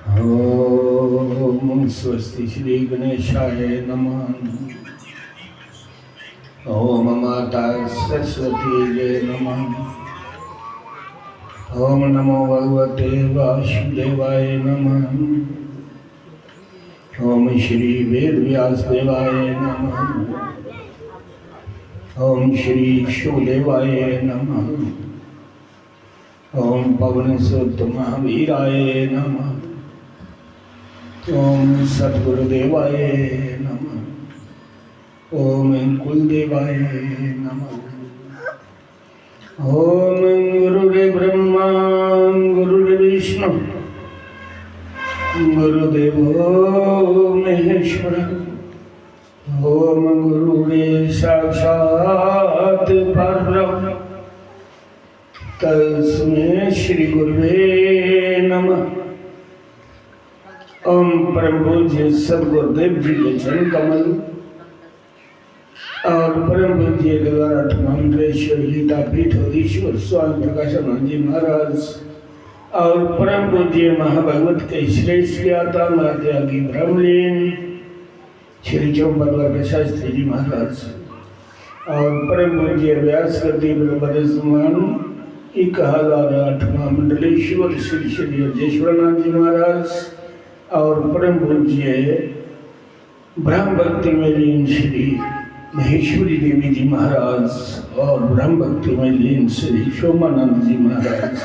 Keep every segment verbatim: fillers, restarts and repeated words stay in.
ओम स्वस्ति श्री गणेशाय नमः। ओम माता सरस्वती जय नमः। ओम नमो भगवते वासुदेवाय नमः। ओम श्री वेद व्यास देवाय नमः। ओम श्री शिव देवाय नमः। ओम पवन सुत महावीराय नमः। ओम सतगुरु देवाय नमः। ओम कुल देवाय नमः। ओम गुरुर्ब्रह्मा गुरुर्विष्णु गुरुदेवो महेश्वर। ओम गुरुरे साक्षात परब्रह्म तस्मै श्री गुरुवे नमः। ओम परम पूज्य सदगुरुदेव जी के चरण कमल और परम पूज्य गदार आठ महामंडलेश्वर गीता पीठ और ईश्वर स्वामी प्रकाशानंद जी महाराज और परम पूज्य महाभगवत के श्रेष्ठ ज्ञाता महात्यागी ब्रह्मलीन श्री चौपन वर्ग शास्त्री जी महाराज और परम पूज्य व्यास गद्दी पर बड़े सम्मान एक हजार आठ महामंडलेश्वर श्री श्री अवधेश्वरनाथ जी महाराज और परम पूज्य ब्रह्म भक्ति में लीन श्री महेश्वरी देवी जी महाराज और ब्रह्म भक्ति में लीन श्री शोभानंद जी महाराज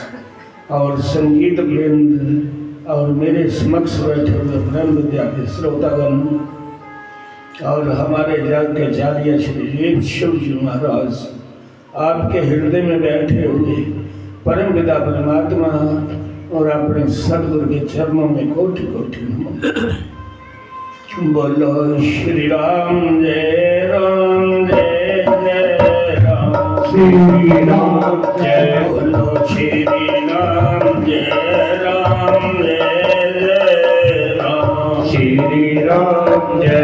और संगीत वृंद और मेरे समक्ष बैठे हुए ब्रह्म विद्या के श्रोतागण और हमारे जग के आचार्य श्री रेप शिव जी महाराज, आपके हृदय में बैठे हुए परम पिता परमात्मा और अपने सदगुरु के चरणों में कोटि कोटि नमन। बोलो श्री राम जय राम जय जय राम। श्री राम जय। बोलो श्री राम जय राम जय जय राम। श्री राम जय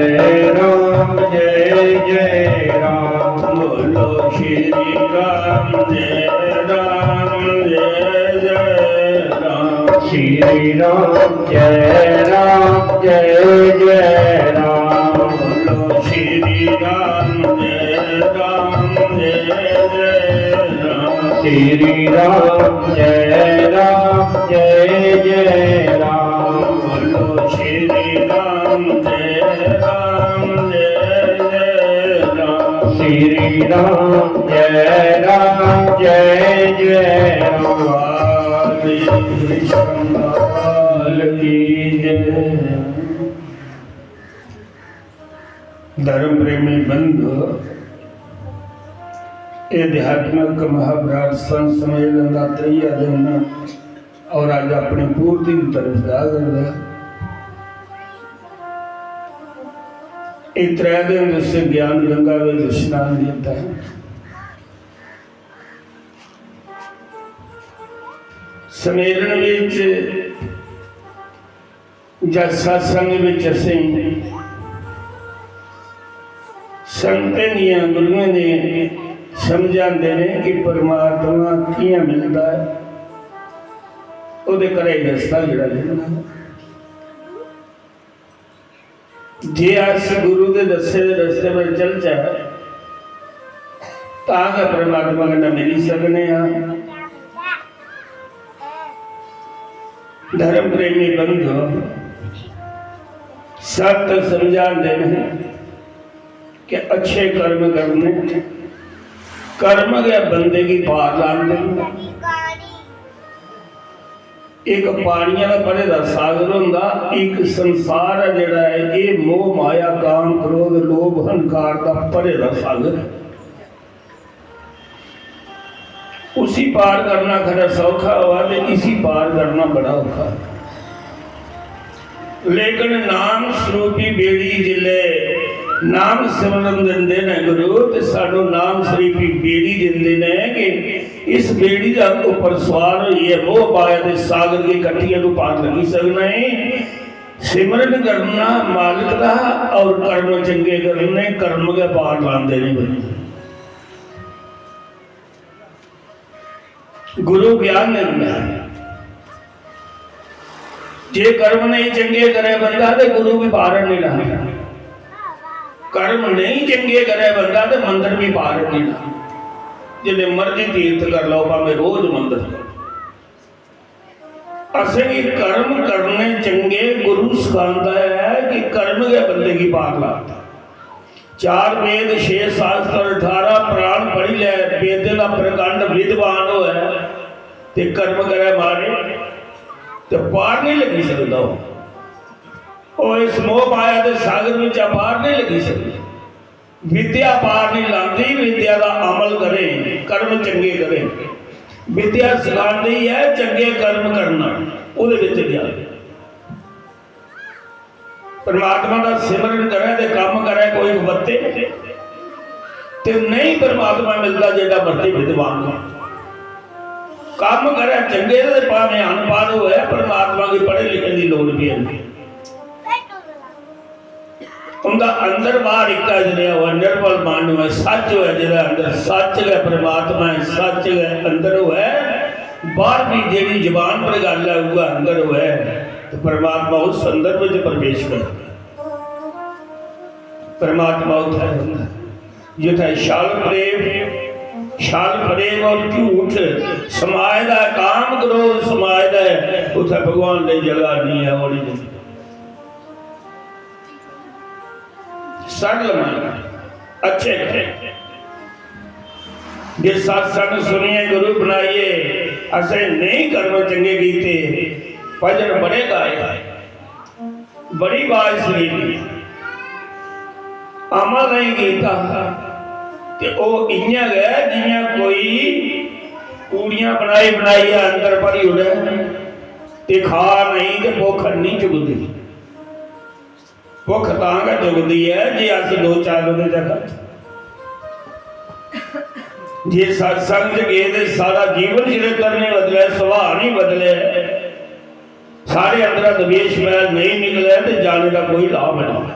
राम जय जय राम। बोलो श्री राम जय राम जय जय राम। श्री राम जय राम जय जय राम। बोलो श्री राम जय राम जय जय राम। श्री राम जय राम जय जय राम। बोलो श्री राम जय राम जय जय राम। श्री राम जय राम जय जय राम। श्री कृष्ण की जय। धर्म प्रेमी बंधु, ये आध्यात्मिक महाभ्रात संत सम्मेलन का त्रीया दिन और आज अपनी पूर्ति की तरफ जा करता है। ये त्रै दिन जिससे ज्ञान गंगा में स्नान देता है। सम्मेलन में जद सत्संग विच असें संगतें दियां गुरुएं ने समझांदे ने कि परमात्मा कि'यां मिलदा ऐ, ओह्दे घरै दा रस्ता जेह्ड़ा मिलदा ऐ। जे अस गुरु दे दस्से दे रस्ते पर चलचै, तां गै परमात्मा कन्नै मिली सकने आं। धर्म प्रेमी बंधु, सत्य समझांदे न कि अच्छे कर्म करने, कर्म गै बंदे गी पार लांदे न। इक पानिया दा भरे दा सागर होंदा, इक संसार ऐ जेह्ड़ा ऐ, एह् मोह माया काम क्रोध लोभ अहंकार दा भरे दा सागर ऐ। उसी पार करना खरा सौखा होआ ते इसी पार करना बड़ा औखा। लेकिन नाम स्वरूपी बेड़ी जिसलै नाम सिमरन दिंदे ने गुरु, ते सानू नाम स्वरूपी बेड़ी दिंदे ने कि इस बेड़ी दा उप्पर सवार होइयै मोह माया दे सागर गी कट्टियै तू पार लगी सकना है। सिमरन करना मालक दा और कर्म चंगे करने, कर्म गै पार लांदे ने बंदे। गुरु ज्ञान दिंदा है। जे कर्म नेईं चंगे करे बंदा ते गुरु भी पार नहीं लांदा। कर्म नेईं चंगे करे बंदा ते मंदर भी पार नहीं लांदा। जिन्ने मर्जी तीर्थ कर लो, भावें रोज मंदर। असेंगी कर्म करने चंगे, गुरु सखांदा है कि कर्म गै बंदे गी पार लांदा। चार वेद, छे शास्त्र, अठारह पुराण पढ़ी लै, वेदें दा प्रकांड विद्वान होऐ ते कर्म करै मारे, ते पार नहीं लगी सकदा। ओह्, ओह् इस मोह माया दे सागर बिच्चा पार नहीं लगी सकदा। विद्या पार नहीं लांदी, विद्या दा अमल करें, कर्म चंगे करें। विद्या सिखांदी है चंगे कर्म करना, ओह्दे बिच ज्ञान। परमात्मा दा सिमरन करै ते कम्म करै कोई बत्ते, ते नहीं परमात्मा मिलदा जेह्ड़ा मर्जी विद्वान होऐ। कम्म करै चंगे ते भावें अनपढ़ होऐ, परमात्मा गी पढ़े लिखे दी लोड़ भी है नहीं। उंदा अंदर बाहर इक्का जनेहा होऐ, निर्मल मन होऐ, सच होऐ, जेह्दे अंदर सच गै परमात्मा ऐ, सच गै अंदर होऐ, बाहर भी जेह्ड़ी जबान पर गल्ल ऐ, उ'ऐ अंदर होऐ, ते परमात्मा उस संदर्भ च प्रवेश करदा। परमात्मा उत्थै रौंह्दा, जित्थै छल प्रेम, छल प्रेम और झूठ समाए दा ऐ, काम क्रोध समाए दा ऐ, उत्थै भगवान दी जगह नहीं ऐ, ओह् नहीं दिंदे। सरल मन, अच्छे थे। जे सत्संग सुनिए, गुरु बनाइए, असें नेईं कर्म चंगे कीते, भजन बड़े गाए, बड़ी बाज सुनी, अमल नहीं कीता, ते ओह् इ'यां गै जि'यां कोई पूड़ियां बनाई बनाइयै अंदर भरी ओड़े, ते खा नहीं ते भुक्ख नहीं चुकदी। भुक्ख तां गै चुकदी ऐ जे अस दो चार बजे तक खाचै। जे सत्संग च गे ते साढ़ा जीवन चरित्र नहीं बदले, सुभाऽ नहीं बदले, साढ़े अंदरा द्वेष बैर नहीं निकले ते जाने दा कोई लाभ नहीं,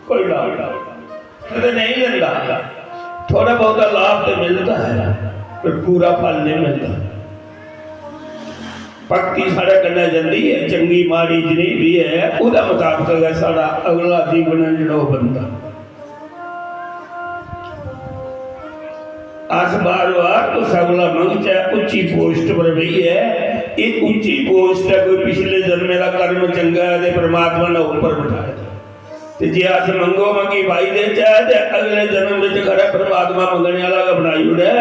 कोई लाभ नहीं। कदें नहीं मिलदा, थोड़ा बहुता लाभ ते मिलदा ऐ, पर पूरा फल नहीं मिलदा। भक्ति साढ़े कन्नै जंदी ऐ, चंगी माड़ी जनेही बी ऐ, ओह्दे मताबक गै साढ़ा अगला जीवन ऐ जेह्ड़ा ओह् बनदा। अस बार-बार कुसै कोला मंगचै उच्ची पोस्ट पर बेहियै, एह् उच्ची पोस्ट ऐ, कोई पिछले जन्मे दा कर्म चंगा ऐ ते परमात्मा ने उप्पर बठाए दा। ते जे अस मंगो मंगी पाई देचै ते अगले जन्म बिच खरै परमात्मा मंगने आह्ला गै बनाई ओड़ै।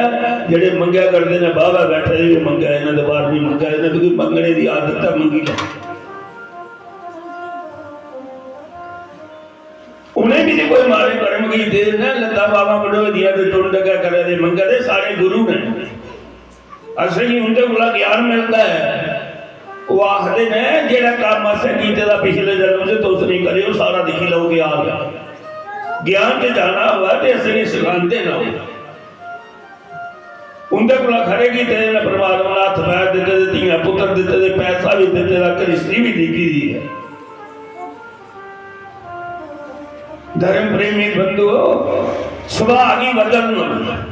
जेह्ड़े मंगै करदे न, बाह्वै बैठे दे बी मंगै, इ'नें दरबार बी मंगै, इ'नें तुगी मंगने दी आदत ऐ, मंगी लै। उ'नें बी ते कोई माड़े कर्म कीते न, लत्तां बाह्वां बंडोए दियां ते टुंड गै करै दे मंगै दे, साढ़े गुरु न। असेंगी उं'दे कोला ज्ञान मिलदा ऐ। ओह् आखदे न, "जेह्ड़ा कम्म असें कीते दा पिछले जन्म च, तुस नेईं करेओ, सारा दिक्खी लैओ केह् हाल ऐ।" ज्ञान च जाना होऐ ते असेंगी सखांदे न ओह्। उं'दे कोला खरे कीते दे न, परमात्मा ने हत्थ पैर दित्ते दे, धियां पुत्तर दित्ते दे, पैसा बी दित्ते दा, घरिस्ती बी दित्ती दी ऐ। धर्म प्रेमी बंधुओ, सुभाऽ गी बदलना।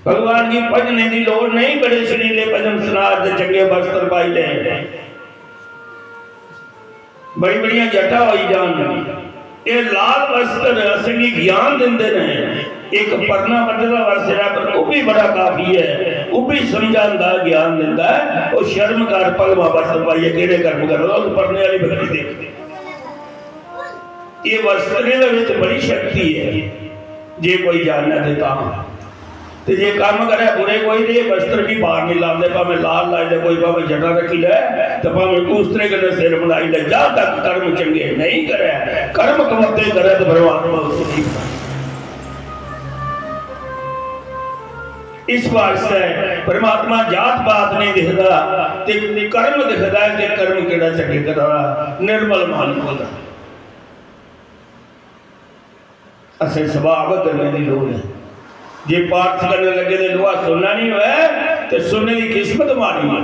भगवान गी भजने दी लोड़ नहीं, बड़े सुरीले भजन सुना दे, चंगे वस्त्र पाई ले, बड़ी बड़ियां जटा होई जान। एह् लाल वस्त्र असेंगी ज्ञान दिंदे ने। इक परना बड्ढे दा वस्त्र ऐ, पर ओह् बी बड़ा काफी ऐ, ओह् बी समझांदा, ज्ञान दिंदा ऐ। ओह् शर्म कर, भलमा वस्त्र पाइयै केह्ड़े कर्म करा दा, उस परने आह्ली बक्खी दिक्ख। एह् वस्त्रें दे बिच बड़ी शक्ति ऐ, जे कोई जानै ते तां। ते जे कम्म करै बुरे कोई, ते एह् वस्त्र बी पार निं लांदे, भामें लाल लाई लै कोई, भामें जटा रक्खी लै, ते भामें उस तरह कन्नै सिर बनाई लै, जद तक कर्म चंगे नेईं करै, कर्म कमते करै, ते परमात्मा उसी नेईं बनांदा। इस वास्तै परमात्मा जात पात नहीं दिखदा, ते कर्म दिखदा ऐ कि कर्म केह्ड़ा चंगे करा दा, निर्मल मन होंदा। असें सुभाऽ बदलने दी लोड़ ऐ। जे पारस कन्नै लग्गे दे लोहा सुन्ना नहीं होऐ, ते सुन्ने दी किस्मत माड़ी होऐ।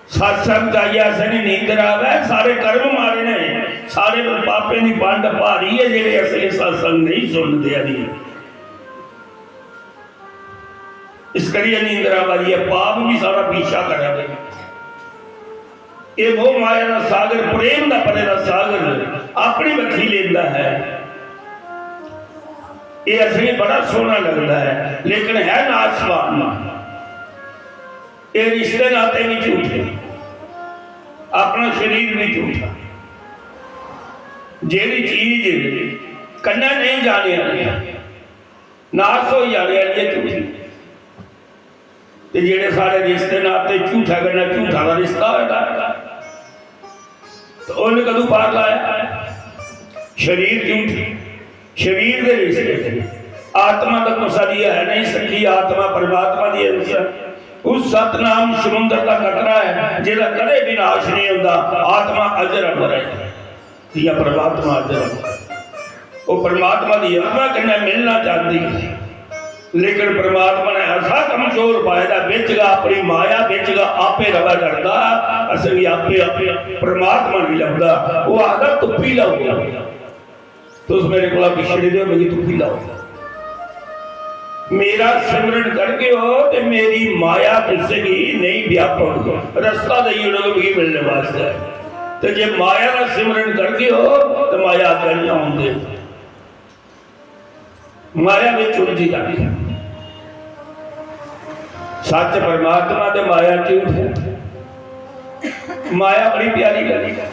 सत्संग च आइयै असेंगी नींदर आवै, सारे कर्म माड़े ने, सारे पापें दी बंड भारी ऐ, जेह्ड़े असेंगी सत्संग नहीं सुनन देआ दी। इस करियै नींदर आवा दी ऐ, पाप भी सारा पीछा करा दे। ਇਹ ਮੋਹ ਮਾਇਆ ਦਾ ਸਾਗਰ, ਪ੍ਰੇਮ ਦਾ ਭਰੇ ਦਾ ਸਾਗਰ ਆਪਣੀ ਮੱਖੀ ਲੈਂਦਾ ਹੈ। ਇਹ ਅਸਲੀ ਬੜਾ ਸੋਹਣਾ ਲੱਗਦਾ ਹੈ, ਲੇਕਿਨ ਹੈ ਨਾਸਵਾਨ। ਇਹ ਰਿਸ਼ਤੇ ਨਾਤੇ ਵੀ ਝੂਠੇ, ਆਪਣਾ ਸਰੀਰ ਵੀ ਝੂਠਾ। ਜਿਹੜੀ ਚੀਜ਼ ਕੰਨਾਂ ਨਹੀਂ ਜਾਣੇ ਵਾਲੀ, ਨਾਸ ਹੋ ਜਾਣੇ ਵਾਲੀ ਹੈ, ਝੂਠੀ। ਤੇ ਜਿਹੜੇ ਸਾਡੇ ਰਿਸ਼ਤੇ ਨਾਤੇ ਝੂਠਾ ਕਰਨਾ, ਝੂਠਾ ਦਾ ਰਿਸ਼ਤਾ ਹੋਏਗਾ, ਤਾਂ ਉਹਨੇ ਕਦੋਂ ਪਾਰ ਲਾਇਆ? ਸਰੀਰ ਝੂਠ, ਸਰੀਰ ਦੇ ਰਿਸ਼ਤੇ। ਆਤਮਾ ਤਾਂ ਕੁਛ ਸਾਡੀ ਹੈ ਨਹੀਂ, ਸੱਚੀ ਆਤਮਾ ਪਰਮਾਤਮਾ ਦੀ ਹੈ। ਉਸ, ਉਸ ਸਤਨਾਮ ਸਮੁੰਦਰ ਦਾ ਕਤਰਾ ਹੈ, ਜਿਹਦਾ ਕਦੇ ਵੀ ਨਾਸ਼ ਨਹੀਂ ਹੁੰਦਾ। ਆਤਮਾ ਅਜਰ ਅਮਰ ਹੈ। या परमात्मा अजर, ਉਹ ਪਰਮਾਤਮਾ ਦੀ ਆਤਮਾ ਕਿੰਨਾ ਮਿਲਣਾ ਚਾਹੁੰਦੀ ਹੈ, ਲੇਕਿਨ ਪਰਮਾਤਮਾ ਨੇ ਐਸਾ ਕਮਜ਼ੋਰ ਪਾਇਆ ਦਾ, ਵਿੱਚ ਗਾ ਆਪਣੀ ਮਾਇਆ, ਵਿੱਚ ਗਾ ਆਪੇ ਰਵਾ ਕਰਦਾ, ਅਸੀਂ ਵੀ ਆਪੇ, ਆਪੇ ਪਰਮਾਤਮਾ ਨਹੀਂ ਲੱਭਦਾ। ਉਹ ਆਦਾ, "ਧੁੱਪੀ ਲਾਓ, ਤੁਸੀਂ ਮੇਰੇ ਕੋਲ ਪਿਛੜੇ ਦਿਓ, ਮੇਰੀ ਧੁੱਪੀ ਲਾਓ।" ਮੇਰਾ ਸਿਮਰਨ ਕਰਕੇ ਹੋ ਤੇ ਮੇਰੀ ਮਾਇਆ ਕਿਸੇ ਦੀ ਨਹੀਂ ਵਿਆਪਕ, ਰਸਤਾ ਦੇਈ ਉਹਨਾਂ ਨੂੰ ਵੀ ਮਿਲਣ ਵਾਸਤੇ। ਤੇ ਜੇ ਮਾਇਆ ਦਾ ਸਿਮਰਨ ਕਰਕੇ ਹੋ ਤੇ ਮਾਇਆ ਆਗਿਆ ਨਹੀਂ ਆਉਂਦੇ, ਮਾਇਆ ਵਿੱਚ ਉਲਝੀ ਜਾਂਦੀ ਹੈ। ਸੱਚ ਪਰਮਾਤਮਾ ਤੇ ਮਾਇਆ ਝੂਠ ਹੈ। ਮਾਇਆ ਬੜੀ ਪਿਆਰੀ ਗੱਲ ਹੈ।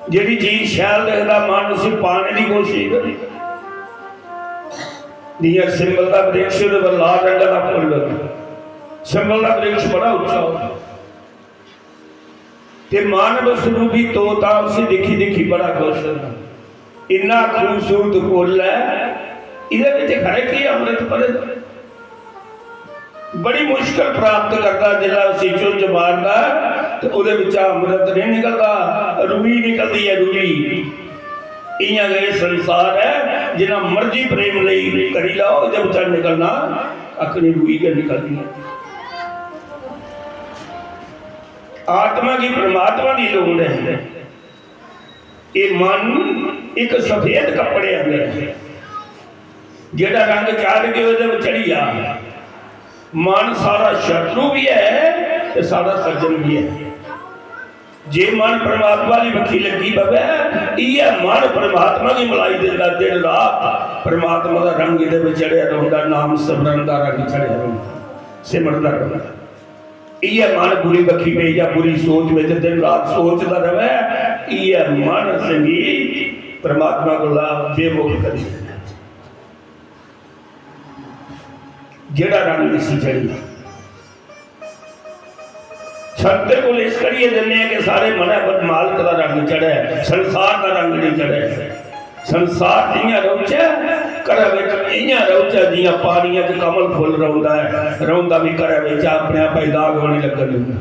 ਜਿਹੜੀ ਚੀਜ਼ ਸ਼ੈਲ ਦਿਖਦਾ, ਮਨ ਉਸੇ ਪਾਣੇ ਦੀ ਕੋਸ਼ਿਸ਼ ਕਰੇ। ਦੀਆਂ ਸਿੰਬਲ ਦਾ ਬ੍ਰਿਕਸ਼, ਉਹਦੇ ਪਰ ਲਾਲ ਰੰਗ ਦਾ ਫੁੱਲ, ਸਿੰਬਲ ਦਾ ਬ੍ਰਿਕਸ਼ ਬੜਾ ਉੱਚਾ ਹੁੰਦਾ। ਤੇ ਮਾਨਵ ਸਰੂਪੀ ਤੋਤਾ ਉਸੇ ਦੇਖੀ ਦੇਖੀ ਬੜਾ ਖੁਸ਼ ਹੁੰਦਾ। ਇੰਨਾ ਖੂਬਸੂਰਤ ਫੁੱਲ ਹੈ, ਇਹਦੇ ਵਿੱਚ ਖਰੇ ਕੀ ਅੰਮ੍ਰਿਤ ਭਰੇ ਦਾ। ਬੜੀ ਮੁਸ਼ਕਲ ਪ੍ਰਾਪਤ ਕਰਦਾ, ਜਿਹੜਾ ਅਸੀਂ ਚੁੰਝ ਮਾਰਦਾ ਤੇ ਉਹਦੇ ਵਿੱਚ ਅੰਮ੍ਰਿਤ ਨਹੀਂ ਨਿਕਲਦਾ, ਰੂਹੀ ਨਿਕਲਦੀ ਹੈ, ਰੂਹੀ। ਇਆਂ ਇਹ ਸੰਸਾਰ ਹੈ, ਜਿੰਨਾ ਮਰਜ਼ੀ ਪ੍ਰੇਮ ਲਈ ਕਰੀ ਲਾਓ, ਇਹਦੇ ਵਿੱਚ ਨਿਕਲਣਾ ਅਕਣੀ ਰੂਹੀ ਕੇ ਨਿਕਲਦੀ ਹੈ। ਆਤਮਾ ਦੀ ਪਰਮਾਤਮਾ ਦੀ ਲੋੜ ਹੈ। ਇਹ ਮਨ ਇੱਕ ਸਫੇਦ ਕੱਪੜੇ ਅੰਦਰ ਹੈ, ਜਿਹੜਾ ਰੰਗ ਚੜ ਕੇ ਉਹਦੇ ਵਿੱਚ ਚੜ੍ਹੀ ਆ। ਮਨ ਸਾਡਾ ਸ਼ਤਰੂ ਵੀ ਹੈ ਤੇ ਸਾਡਾ ਸੱਜਣ ਵੀ ਹੈ। ਜੇ ਮਨ ਪਰਮਾਤਮਾ ਦੀ ਮੱਖੀ ਲੱਗੀ ਬਵੇ, ਇਹ ਮਨ ਪਰਮਾਤਮਾ ਦੀ ਮਲਾਈ ਦਿੰਦਾ, ਦਿਨ ਰਾਤ ਪਰਮਾਤਮਾ ਦਾ ਰੰਗ ਇਹਦੇ ਵਿੱਚ ਚੜਿਆ ਰਹਿੰਦਾ, ਨਾਮ ਸਿਮਰਨ ਦਾ ਰੰਗ ਚੜਿਆ ਰਹਿੰਦਾ, ਸਿਮਰਦਾ ਰਹਿੰਦਾ। ਇਹ ਮਨ ਬੁਰੀ ਬੱਖੀ ਪਈ ਜਾਂ ਬੁਰੀ ਸੋਚ ਵਿੱਚ ਦਿਨ ਰਾਤ ਸੋਚਦਾ ਰਹੇ, ਇਹ ਮਨ, ਸੰਗੀ, ਪਰਮਾਤਮਾ ਕੋਲ ਬੇਮੁਖ ਕਰੀ। ਜਿਹੜਾ ਰੰਗ ਨਹੀਂ ਸੀ ਚੜ੍ਹੀ। ਸੰਤ ਦੇ ਕੋਲ ਇਸ ਕਰੀਏ ਦਿੰਦੇ ਆ ਕਿ ਸਾਰੇ ਮਨਾਂ ਪਰ ਮਾਲਕ ਦਾ ਰੰਗ ਚੜ੍ਹਿਆ, ਸੰਸਾਰ ਦਾ ਰੰਗ ਨਹੀਂ ਚੜ੍ਹਿਆ। ਸੰਸਾਰ ਜਿਹੀਆਂ ਰੌਚਾ, ਘਰਾਂ ਵਿੱਚ ਇਹੀਆਂ ਰੌਚਾ, ਜੀਆਂ ਪਾਣੀਆਂ 'ਚ ਕਮਲ ਫੁੱਲ ਰੌਂਦਾ ਹੈ, ਰੌਂਦਾ ਵੀ ਘਰਾਂ ਵਿੱਚ ਆਪਣੇ ਆਪ ਹੀ ਦਾਗ ਹੋਣੇ ਲੱਗਣ ਲੱਗਦਾ।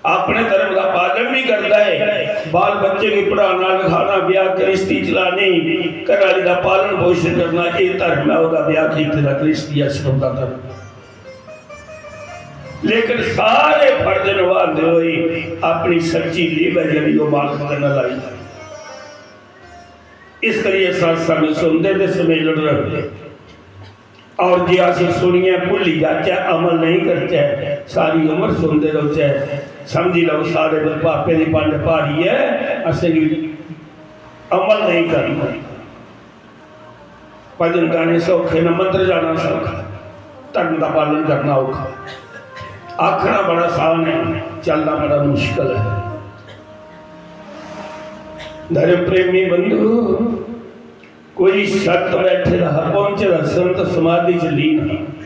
ਆਪਣੇ ਧਰਮ ਦਾ ਪਾਲਣ ਵੀ ਕਰਦਾ ਹੈ, ਬਾਲ ਬੱਚੇ ਵੀ ਪੜ੍ਹਾਉਣਾ, ਲਿਖਾਉਣਾ, ਵਿਆਹ ਗ੍ਰਸਤੀ ਚਲਾਣੀ, ਘਰ ਵਾਲੀ ਦਾ ਪਾਲਣ ਪੋਸ਼ਣ ਕਰਨਾ, ਇਹ ਧਰਮ ਹੈ ਉਹਦਾ, ਵਿਆਹ ਕੀਤੇ ਦਾ, ਗ੍ਰਸਤੀ ਆਸ਼ਰਮ ਦਾ ਧਰਮ। ਲੇਕਿਨ ਸਾਰੇ ਫਰਜ਼ ਨਿਭਾਉਂਦੇ ਹੋਏ ਆਪਣੀ ਸੱਚੀ ਲੀਲਾ ਜਿਹੜੀ ਉਹ ਮਾਲਕ ਦੇ ਨਾਲ ਲਾਈ। ਇਸ ਕਰੀਏ ਸਤਸੰਗ ਸੁਣਦੇ ਤੇ ਸਮੇਲਣ ਰੱਖਦੇ। ਔਰ ਜੇ ਅਸੀਂ ਸੁਣੀਏ ਭੁੱਲੀ ਜਾਚੈ, ਅਮਲ ਨਹੀਂ ਕਰਚੈ, ਸਾਰੀ ਉਮਰ ਸੁਣਦੇ ਰਹੋਚੈ, ਸਮਝੀ ਲਓ ਸਾਡੇ ਪਾਪੇ ਦੀ ਪੰਡ ਭਾਰੀ ਹੈ, ਅਸੀਂ ਵੀ ਅਮਲ ਨਹੀਂ ਕਰਨਾ। ਭਜਨ ਗਾਣੇ ਸੌਖੇ ਨੇ, ਮੰਤਰ ਜਾਣਾ ਸੌਖਾ, ਧਰਮ ਦਾ ਪਾਲਣ ਕਰਨਾ ਔਖਾ। ਆਖਣਾ ਬੜਾ ਆਸਾਨ ਹੈ, ਚੱਲਣਾ ਬੜਾ ਮੁਸ਼ਕਲ ਹੈ। ਧਰਮ ਪ੍ਰੇਮੀ ਬੰਧੂ, ਕੋਈ ਸਤ ਬੈਠੇ ਦਾ, ਪਹੁੰਚੇ ਦਾ, ਸੰਤ ਸਮਾਧੀ ਚ ਲੀਨ ਹੈ।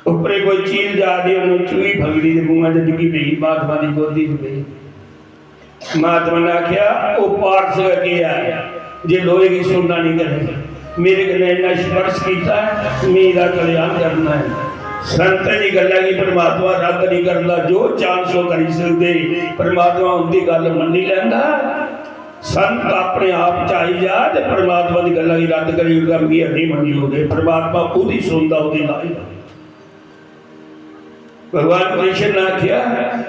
ਉੱਪਰੇ ਕੋਈ ਚੀਜ਼ ਜਾ ਕੇ ਉਹਨੂੰ ਚੂਹੀ ਫਗੜੀ ਦੇ ਮੂੰਹਾਂ ਤੇ ਡਿੱਗੀ ਪਈ, ਮਹਾਤਮਾ ਦੀ ਗੋਦੀ ਚ ਪਈ। ਮਹਾਤਮਾ ਨੇ ਆਖਿਆ, "ਉਹ ਪਾਰਸ ਦਾ ਕੀ ਹੈ, ਜੇ ਲੋਹੇ ਦੀ ਸੁਣਨਾ ਨਹੀਂ ਕਰੇ, ਮੇਰੇ ਕਨੇ ਇੰਨਾ ਸਪਰਸ਼ ਕੀਤਾ, ਮੇਰਾ ਕਲਿਆਣ ਕਰਨਾ ਹੈ।" ਸੰਤ ਦੀ ਗੱਲਾਂ ਦੀ ਪਰਮਾਤਮਾ ਰੱਦ ਨਹੀਂ ਕਰਦਾ, ਜੋ ਚਾਂਸ ਉਹ ਕਰੀ ਸਕਦੇ, ਪਰਮਾਤਮਾ ਉਹਦੀ ਗੱਲ ਮੰਨੀ ਲੈਂਦਾ। ਸੰਤ ਆਪਣੇ ਆਪ ਚ ਆਈ ਜਾ ਤੇ ਪਰਮਾਤਮਾ ਦੀ ਗੱਲਾਂ ਦੀ ਰੱਦ ਕਰੀ, ਉਹਦਾ ਵੀ ਨਹੀਂ ਮਨਜ਼ੂਰ ਹੈ। ਪਰਮਾਤਮਾ ਉਹਦੀ ਸੁਣਦਾ, ਉਹਦੀ ਲਾਈ। ਭਗਵਾਨ ਕ੍ਰਿਸ਼ਨ ਨੇ ਆਖਿਆ,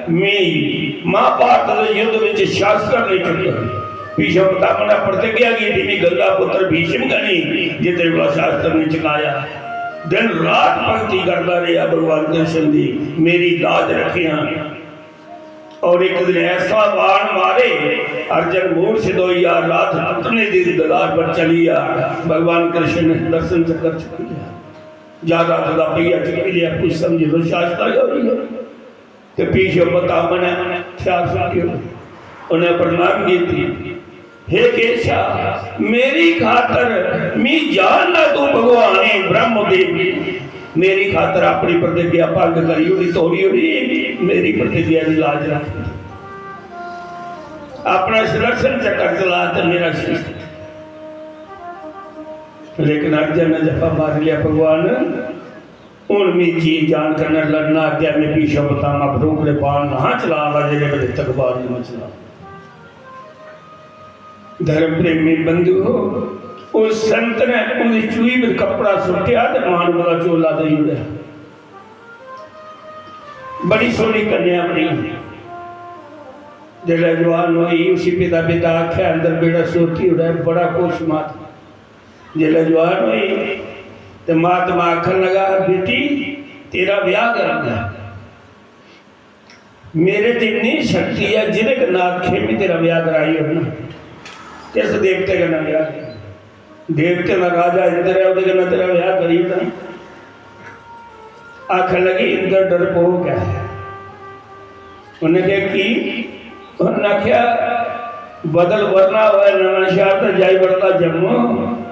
"ਮੀ ਮਹਾਭਾਰਤ ਦੇ ਯੁੱਧ ਵਿੱਚ ਸ਼ਾਸਤਰ ਨਹੀਂ ਚੁੱਕਿਆ।" ਭੀਸ਼ਮ ਪਿਤਾਮਹ ਨੇ ਪ੍ਰਤਿਗਿਆ ਕੀਤੀ ਵੀ ਗੰਗਾ ਪੁੱਤਰ ਭੀਸ਼ਮ ਕਣੀ, ਜੇ ਤੇਰੇ ਕੋਲ ਸ਼ਾਸਤਰ ਨਹੀਂ ਚੁਕਾਇਆ। दिन रात भक्ति करता रहा भगवान कृष्ण दी, मेरी लाज रखिया। और एक दिन ऐसा बाण मारे, अर्जुन मूर्छित होइया, रथ उतने दिन दीवार पर चलिया। भगवान कृष्ण ने दर्शन चक्कर चुक लिया, जा रथ का पहिया चुक लिया, कुछ समझ लो शास्त्र का भी हो। तो पीछे बतावन ख्याल सुटियो, उन्हें प्रणाम की थी। हे केशा, मेरी खातर मी जानना तू भगवान है ब्रह्मदेव, मेरी खातर अपनी प्रतिज्ञा भंग करी उड़ी, तोड़ी उड़ी, मेरी प्रतिज्ञा की लाज रख। अपना सुदर्शन चक्कर चला तो मेरा शीश। लेकिन अर्जुन ने जफा मार लिया, भगवान, हुण मैं जी जान कन्नै लड़ना, अग्गें मैं भीष्म पितामह भ्रू कन्नै बाण ना चला दा, जेह्ड़े बड़े तकबार न चला। धर्म प्रेमी बंधु हो, उस संत ने उन्हें चूही पर कपड़ा सुट्टिया ते मानव दा चोला देई ओड़ेआ। बड़ी सोहनी कन्या बनी। जिसलै जवान होई, उसी पिता, पिता आखेआ, अंदर बेड़ा सोती ओड़ेआ, बड़ा खुश माता। जिसलै जवान होई ते महात्मा आखन लगा, "बेटी, तेरा ब्याह करना है। मेरे च इन्नी शक्ति है, जिदे कन्नै आखे भी तेरा ब्याह कराई ओड़ना।" किस देवते कन्नै ब्याह? देवते दा राजा इंद्र है, ओदे कन्नै तेरा ब्याह करी ओड़ना। आखन लगी, "इंद्र डरपोक है।" उन्हें क्या की? उन्हें आख्या, "बदल वरना होए नवां शहर ते जाई वड़दा जम्मू,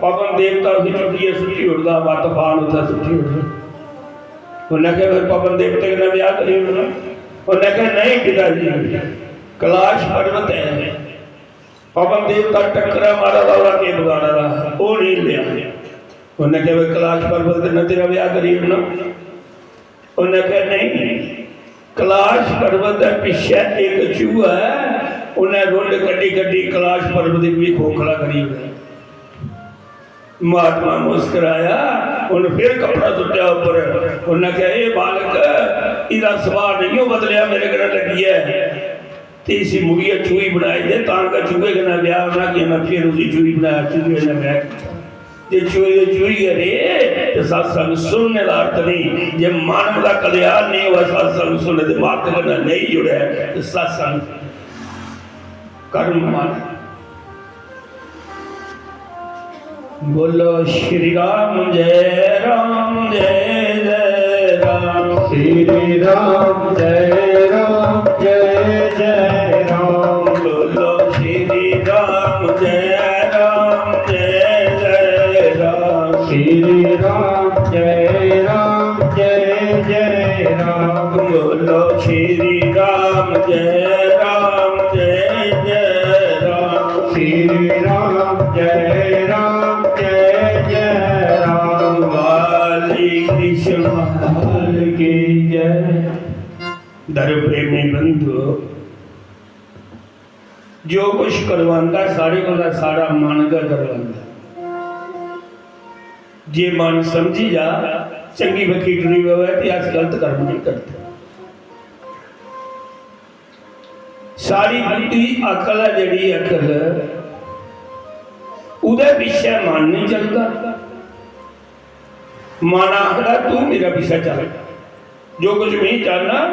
पवन देवता उसी चुक्कियै सुट्टी ओड़दा, वा तूफान उत्थै सुट्टी ओड़दा।" उन्हें आख्या, "फिर पवन देवते कन्नै ब्याह करी ओड़ना।" उन्हें आख्या, "नहीं पिता जी, कैलाश पर्वत है, पवन देवता टक्करा मारा दा, ओह्दा केह् बगाड़ा दा, ओह् नहीं लिया।" उन्हें आखेआ, "भाई, कैलाश पर्वत कन्नै तेरा ब्याह करी ओड़ना।" उन्हें आखेआ, "नहीं, कैलाश पर्वत दे पिच्छे इक चूहा है, उन्हें रुंड कड्ढी कड्ढी कैलाश पर्वत गी भी खोखला करी ओड़ेआ।" महात्मा मुस्कराया, उन्हें फिर कपड़ा सुट्टेआ उप्पर। उन्हें आखेआ, "ए बालक, इदा सुभाऽ नहीं हो बदलेआ मेरे कन्नै लग्गियै।" ते इसी मुड़ियै चूही बनाई दे, तां गै चूहे कन्नै ब्याह होना, कि मैं फिर उसी चूही बनाया, चूहे कन्नै ब्याह कीता। जे चूहे दे चूही गै रेह् ते सत्संग सुनने दा अर्थ नहीं। जे मानव दा कल्याण नहीं होआ सत्संग सुनने दे मार्ग कन्नै नहीं जुड़े ते सत्संग कर्म मानव। बोलो श्री राम जय राम जय जय राम। श्री राम जय राम जय जय राम। बोलो श्री राम जय राम जय जय राम। श्री राम जय राम जय जय राम। बोलो श्री राम जय राम जय जय राम। श्री राम जय राम जय जय राम। वाली कृष्ण लाल की जय। धर्म प्रेमी बंधु, जो कुछ करवांदा साढ़े कोला साढ़ा मन गै करवांदा। जे मन समझी जा, चंगी बक्खी टुरी पवै ते अस गलत कर्म नहीं करदे। सारी बुद्धि अकल ऐ जेह्ड़ी अकल, उदे पिच्छे मन नहीं चलदा। मन आखदा, "तू मेरे पिच्छे चल, जो कुछ मैं चाहना,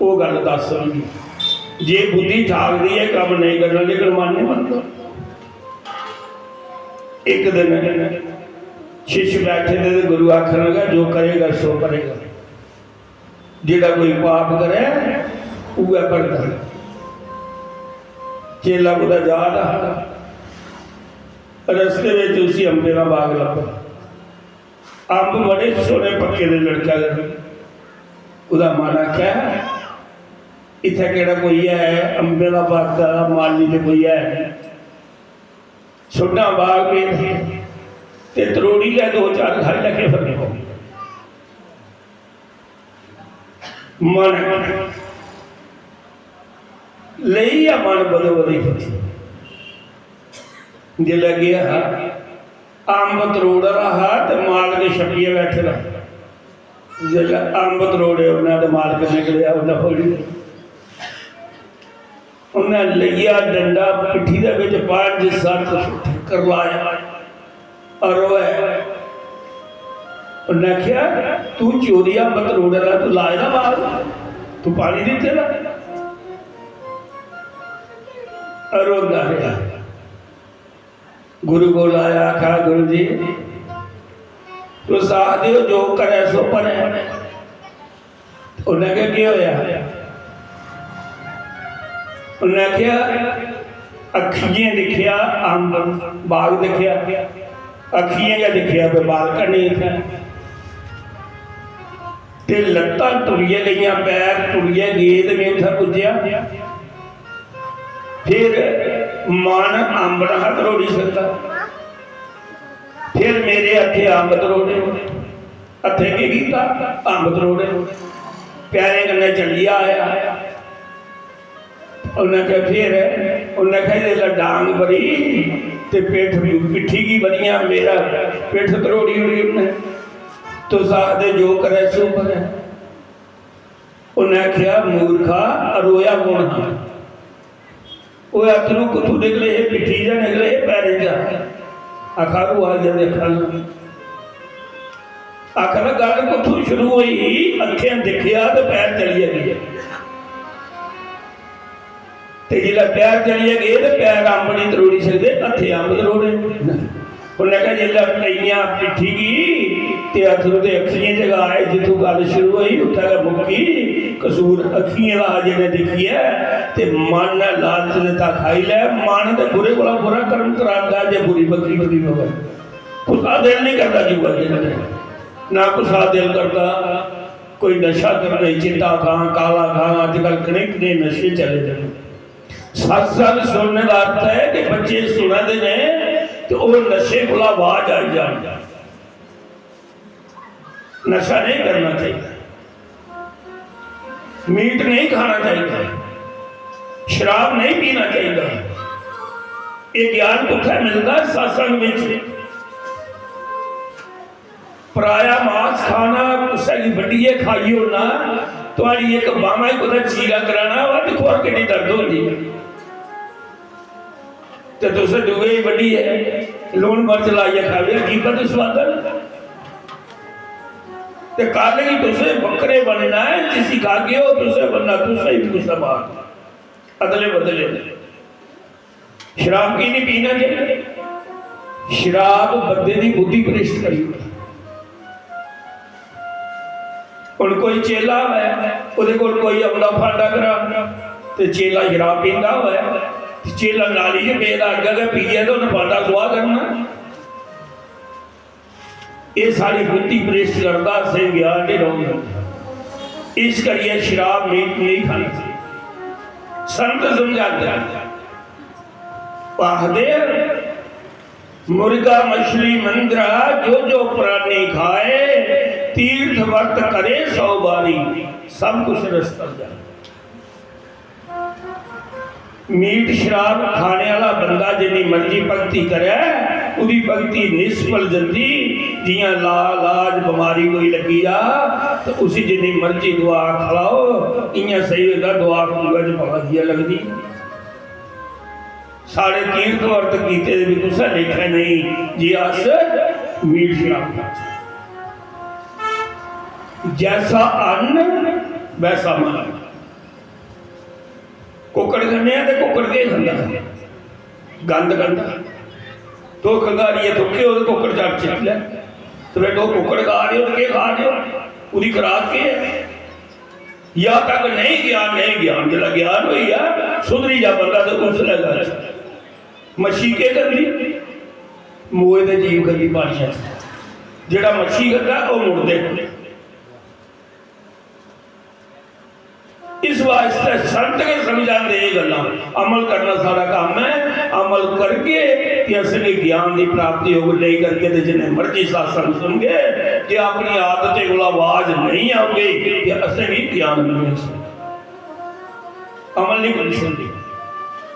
वो गल दस मिगी।" जे बुद्धि ठाकदी है, कम्म नहीं करना, लेकिन मन नहीं मनदा। एक दिन शिष्य बैठे दे ते गुरु आखन लगा, "जो करेगा सो भरेगा।" जेड़ा कोई पाप करे, उऐ भरदा। चेला कुतै जा दा हा, रस्ते विच उसी अम्बें दा बाग लब्भा। अम्ब बड़े सोहने पक्के दे लड़का दे। ओहदा मन आख्या, "इत्थै केह्ड़ा कोई है, अम्बें दा बाग दा माली ते कोई है नहीं। सुड्डा बाग पेद ते त्रोड़ी लै, दो चार खाई लै, केह् फर्क पौंदा?" मन लेई गै मन बदो बदी फसी। जिसलै गेआ हा, अम्ब त्रोड़ा हा ते मालक छप्पियै बैठे दा। जिसलै अम्ब त्रोड़े उन्नै ते मालक निकलेआ, उन्नै फड़ी लेआ। उन्नै लेइया डंडा, पिट्ठी दे बिच पंज सत्त सुट्ठे करलाया। और रोए। उन्नै आखेआ, "तू चोरी अम्ब त्रोड़े दा, तू लाए दा बाग, तू पानी दित्ते दा?" रोंदा रेहा। गुरु कोल आया, आखा, "गुरु जी, तुस आखदे ओ जो करै सो भरै।" उन्नै आखेआ, "केह् होआ?" उन्नै आखेआ, "अक्खियें दिक्खेआ अम्ब, बाग दिक्खेआ, अक्खियें गै दिक्खेआ कोई बालकनी इत्थै।" ते लत्तां टुरियै गेइयां, पैर टुरियै गे ते में उत्थै पुज्जेआ। फिर मन अम्ब नहा त्रोड़ी सकदा। फिर मेरे हत्थे अम्ब त्रोड़े, हत्थे केह् कीता? अम्ब त्रोड़े। पैरें कन्नै चलियै आया। उन्नै आखेआ, फिर उन्नै आखेआ, "जिसलै डांग बरी ते पिट्ठ, पिट्ठी गी बरियां, मेरा पिट्ठ त्रोड़ी ओड़ी उन्नै। तुस आखदे जो करै सो भरै।" उन्नै आखेआ, "मूर्खा, रोया कु'न हा? ओह् अत्थरू कुत्थू निकले हे? पिट्ठी चा निकले हे, पैरें चा?" आखा, "रोआ दे दिक्खा ना।" आखा, "गल्ल कुत्थू शुरू होई ही? अक्खें दिक्खेआ ते पैर चली गे।" ते जिसलै पैर चलियै गे ते पैर अम्ब निं त्रोड़ी सकदे, हत्थे अम्ब त्रोड़े। उन्नै आखेआ, "जिसलै पेइयां पिट्ठी गी ते अत्थरू ते अक्खियें च गै आए, जित्थूं गल्ल शुरू होई, उत्थै गै मुक्की। कसूर अक्खियें दा हा, जि'नें दिक्खियै ते मन ने लालच दित्ता, खाई लै। मन ते बुरे कोला बुरा कर्म करांदा जे बुरी बक्खी टुरी पवै। कुसै दा दिल निं करदा जुआ खेढने, ना कुसै दा दिल करदा कोई नशा करने, चिट्टा खां, काला खां। अजकल कनेह् कनेह् नशे चले दे न।" सत्संग सुनने दा अर्थ ऐ कि बच्चे सुना दे ने ते ओह् नशे कोला बाज आई जान। नशा नहीं करना चाहिए, मीट नहीं खाना चाहिए, शराब नहीं पीना चाहिए। ये ज्ञान कुत्थै मिलदा? सत्संग विच। पराया मांस खाना, कुसै गी बड्ढियै खाई ओड़ना, थुआड़ी इक बांह् गी कुतै चीरा कराना, ओह् दिक्खो हां किन्नी दर्द होंदी ऐ। ते तुसें दूए गी बड्ढियै लून मर्च लाइयै खाई ओड़ेआ, जीवन दे स्वाद ऐ। ते कल गी तुसें बक्करे बनना ऐ, जिसी खागे ओह् तुसें बनना, तुसें ही कुसै मार अदले बदले। शराब की नहीं पीना चाहिए? शराब बंदे दी बुद्धि भ्रष्ट करी ओड़दी। हुन कोई चेला होऐ, ओह्दे कोल कोई औंदा फांडा करा, ते चेला शराब पींदा होऐ, ते चेला नाली च पेदा अग्गै गै पीऐ, ते उन्नै फांडा सुआह् करना। एह् सारी बुद्धि भ्रष्ट करदा, असें ज्ञान निं रौह्न दिंदा। इस करियै शराब मीट नेईं खाना चाहिए। संत समझांदे न, आखदे, "मुर्गा मछली मंद्रा जो जो प्राणी खाए, तीर्थ व्रत करे सौ बारी, सब कुछ रस तर जाए।" मीट शराब खाने आह्ला बंदा जिन्नी मर्जी भक्ति करै, ओह्दी भक्ति निष्फल जंदी। जि'यां ला लाज बमारी कोई लग्गी जा, ते उसी जिन्नी मर्जी दुआ खलाओ, इ'यां सेही होंदा दुआ खुंबै च पवा दी ऐ लगदी। साढ़े तीर्थ व्रत कीते दे बी कुसै लेखै नेईं जे अस मीट शराब खाचै। जैसा अन्न वैसा मन। कुक्कड़ खन्ने आं ते कुक्कड़ केह् खंदा? गंद खंदा। तुस खंगारियै थुक्के ओ ते कुक्कड़ चट चिट्टी लै। ते फिर तुस कुक्कड़ खा दे ओ ते केह् खा दे ओ? ओह्दी खराक केह् ऐ? या तक नहीं ज्ञान, नहीं ज्ञान। जिसलै ज्ञान होई जा, सुधरी जा बंदा, ते उसलै गल्ल। मच्छी केह् करदी? मोए दे जीव करदी पानियै च। जेह्ड़ा मच्छी खंदा, ओह् मुड़दे। इस वास्तै संत गै समझांदे एह् गल्लां। अमल करना साढ़ा कम्म ऐ, अमल करगे ते असेंगी ज्ञान दी प्राप्ति होग, नेईं करगे ते जिन्ने मर्जी सत्संग सुनगे ते अपनी आदतें कोला बाज नेईं औगे ते असेंगी ज्ञान नेईं होई सकदा, अमल नेईं करी सकदे,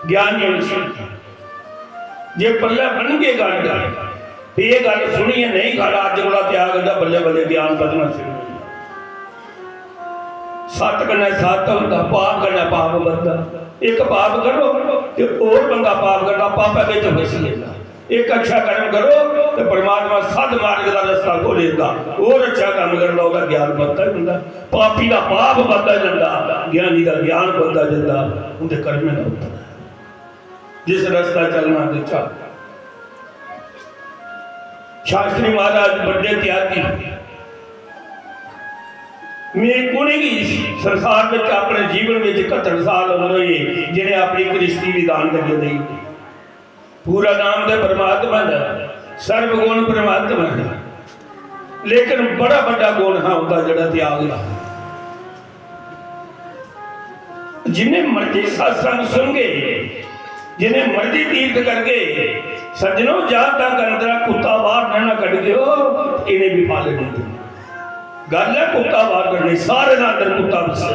ज्ञान नेईं होई सकदा। जे पल्लै बनगे गंढ, ते एह् गल्ल सुनियै नेईं खाना, अज्ज कोला त्याग करदा, बल्लें बल्लें ज्ञान बधना शुरू होई जाना। सत्त कन्नै सत्त होंदा, पाप कन्नै पाप बधदा। इक पाप करो ते होर बंदा पाप करदा, पापै बिच फसी जंदा। एक अच्छा कर्म करो तो परमात्मा सद मार्ग का रस्ता खोलेगा। और अच्छा काम करदा, ओह्दा ज्ञान बधदा जंदा, पापी का पाप बधदा जंदा, ज्ञानी का ज्ञान बधदा जंदा। उंदे कर्में का उत्तर जिस रस्ता चलना ते चल। शास्त्री महाराज बड़े त्यागी, मैं उ'नेंगी संसार में अपने जीवन में इकहत्तर साल उम्र हुई, जिन्हें अपनी कृष्टि भी दान करियै देई। पूरा नाम ते परमात्मा दा, सर्वगुण परमात्मा दा, लेकिन बड़ा बड़ा गुण हा उंदा, जेड़ा त्याग दा। जिन्ने मर्जी सत्संग सुनगे, जिन्ने मर्जी तीर्थ करगे, सज्जनो, जब तक अंदरा कुत्ता बाहर ना, ना कढगे हो, इन्हें भी पालन नहीं देना। गल है कुत्ता बाहर कढने, सारे का अंदर कुत्ता बसे,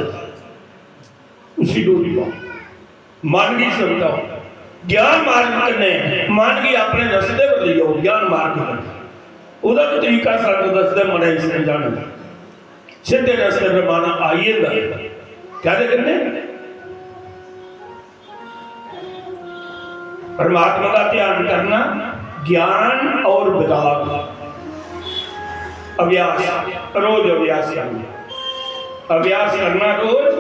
उसी डोरी पाओ। मन की समझाओ, ज्ञान मार्ग कन्नै मन की अपने रस्ते पर ले जाओ। ज्ञान मार्ग कन्नै ओह्दा भी तरीका सानू दसदे, मनै गी समझाने दा। सिद्धे रस्ते पर मन आई जंदा। कैह्दे कन्नै? परमात्मा का ध्यान करना, ज्ञान और विराग, अभ्यास, रोज अभ्यास करना, अभ्यास करना रोज,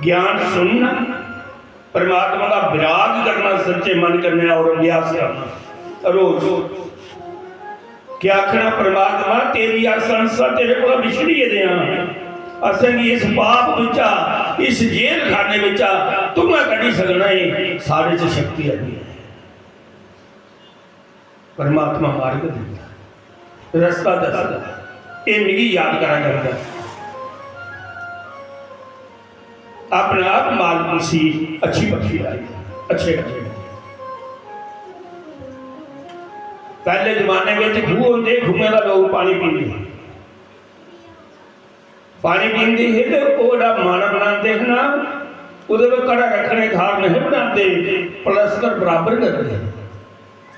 ज्ञान सुनना, परमात्मा का विराग करना सच्चे मन कन्नै और अभ्यास करना रोज। क्या आखना, परमात्मा, तेरी आस अंसा तेरे कोला बिछड़ी गेदे आं। असेंगी इस पाप बिच्चा, इस जेल खाने बिच्चा तू गै कड्ढी सकना है, साढ़े च शक्ति आनी है। परमात्मा मार्ग दिंदा, रस्ता दसदा, एह् मिगी याद करा करदा। अपने आप मालक उसी अच्छी बख्शी लाई, अच्छे कम्म। पैह्ले जमाने बिच खूह होंदे, खूहें दा लोक पानी पींदे। पानी पींदे हे ते ओह् जेह्ड़ा मन बनांदे हे ना, ओह्दे पर घड़ा रक्खने थाह्र नहीं बनांदे, प्लस्तर बराबर करदे।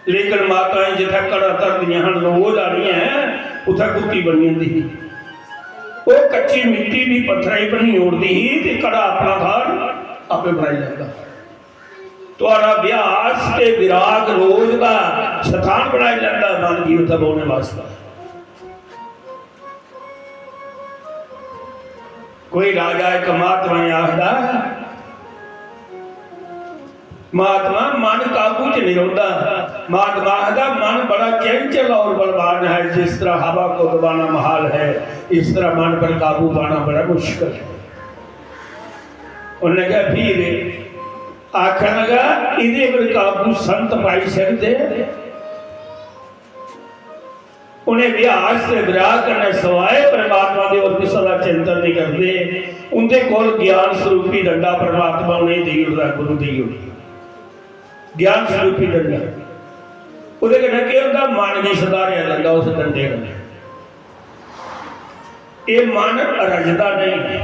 लेकिन माताएं जित्थै घड़ा धरदियां हन, रोज आनियै उत्थै गुत्ती बनी जंदी ही। ओह् कच्ची मिट्टी बी पत्थरै गी भन्नी ओड़दी ही ते घड़ा अपना थाह्र आपे बनाई लैंदा। थुआढ़ा अभ्यास ते विराग रोज दा स्थान बनाई लैंदा मन गी उत्थै बौह्ने वास्तै। कोई राजा इक महात्मा गी आखदा, महात्मा, मन काबू च नहीं रौंह्दा। महात्मा आखदा, मन बड़ा चंचल और बलवान है, जिस तरह हवा को दबाना महाल है, इस तरह मन पर काबू पाना बड़ा मुश्किल है। उन्हें कहा, फिर आखन लगा, इदे पर काबू संत पाई सकदे? उन्हें अभ्यास ते विराग कन्नै सवाए परमात्मा दे होर कुसै दा चिंतन नहीं करदे। उंदे कोल ज्ञान स्वरूपी डंडा परमात्मा उन्हें देई ओड़दा, गुरु देई ओड़दा। ज्ञान स्वरूपी डंडा। ओह्दे कन्नै केह् होंदा? मन गी सुधारेआ जंदा उस डंडे कन्नै। एह् मन रजदा नहीं।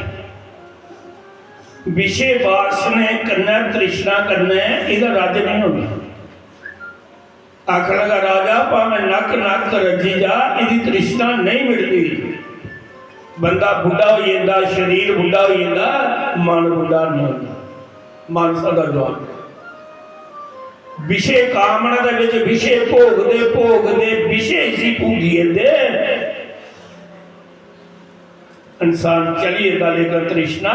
विषय वासना कन्नै, तृष्णा कन्नै एह्दा रज नहीं होंदा। आखन लगा, राजा, भावें नक्क नक्क रज्जी जा, इदी तृष्णा नहीं मिटदी। बंदा बुड्ढा होई जंदा, शरीर बुड्ढा होई जंदा, मन बुड्ढा नहीं होंदा, मन सदा जवान। विषय कामना दे विच विषय भोगदे भोगदे विषय इसी भुल्ली जंदे। इंसान चली जंदा, लेकिन तृष्णा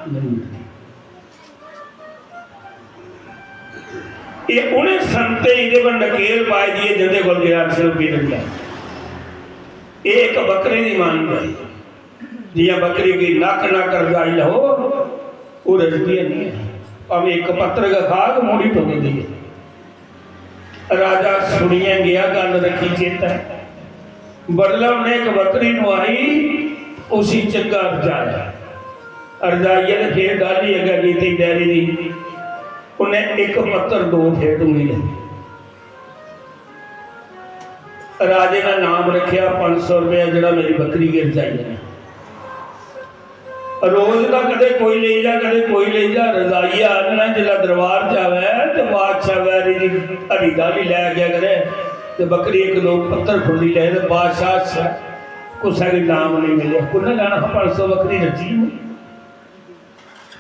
नहीं मिटदी। एह् उ'नें संतें एह्दे पर नकेल पाई दी ऐ, जिंदे कोल ज्ञान स्वरूपी डंडा। एह् इक बकरी दी मन ऐ, जि'यां बकरी गी नक्क नक्क रजाई लैओ, ओह् रजदी निं ऐ, भामें इक पत्तर गै खाग, मुड़ी टुकदी ऐ। राजा सुनियै गेआ, गल्ल रक्खी चेतै। बडलै उ'नें इक बकरी नुआई, उसी चंगा रजाया, रजाइयै ते फिर डाह्ली अग्गें कीती डैरी दी। उन्नै इक पत्तर दो फेर टुंगी ले। राजे ने नाम रखेआ पंज सौ रुपया, जेह्ड़ा मेरी बकरी गी रजाइयै ने। रोज दा कदे कोई लेई जा, कदे कोई लेई जा, रजाइयै आह्नना, जिसलै दरबार च आवै ते बादशाह बैरी दी हरी डाह्ली लै गेआ करे ते बकरी इक दो पत्तर फुल्ली लै ते बादशाह अच्छा, कुसै गी नाम नहीं मिलेआ। कुन्नै लैना हा पंज सौ, बकरी रज्जी गेई।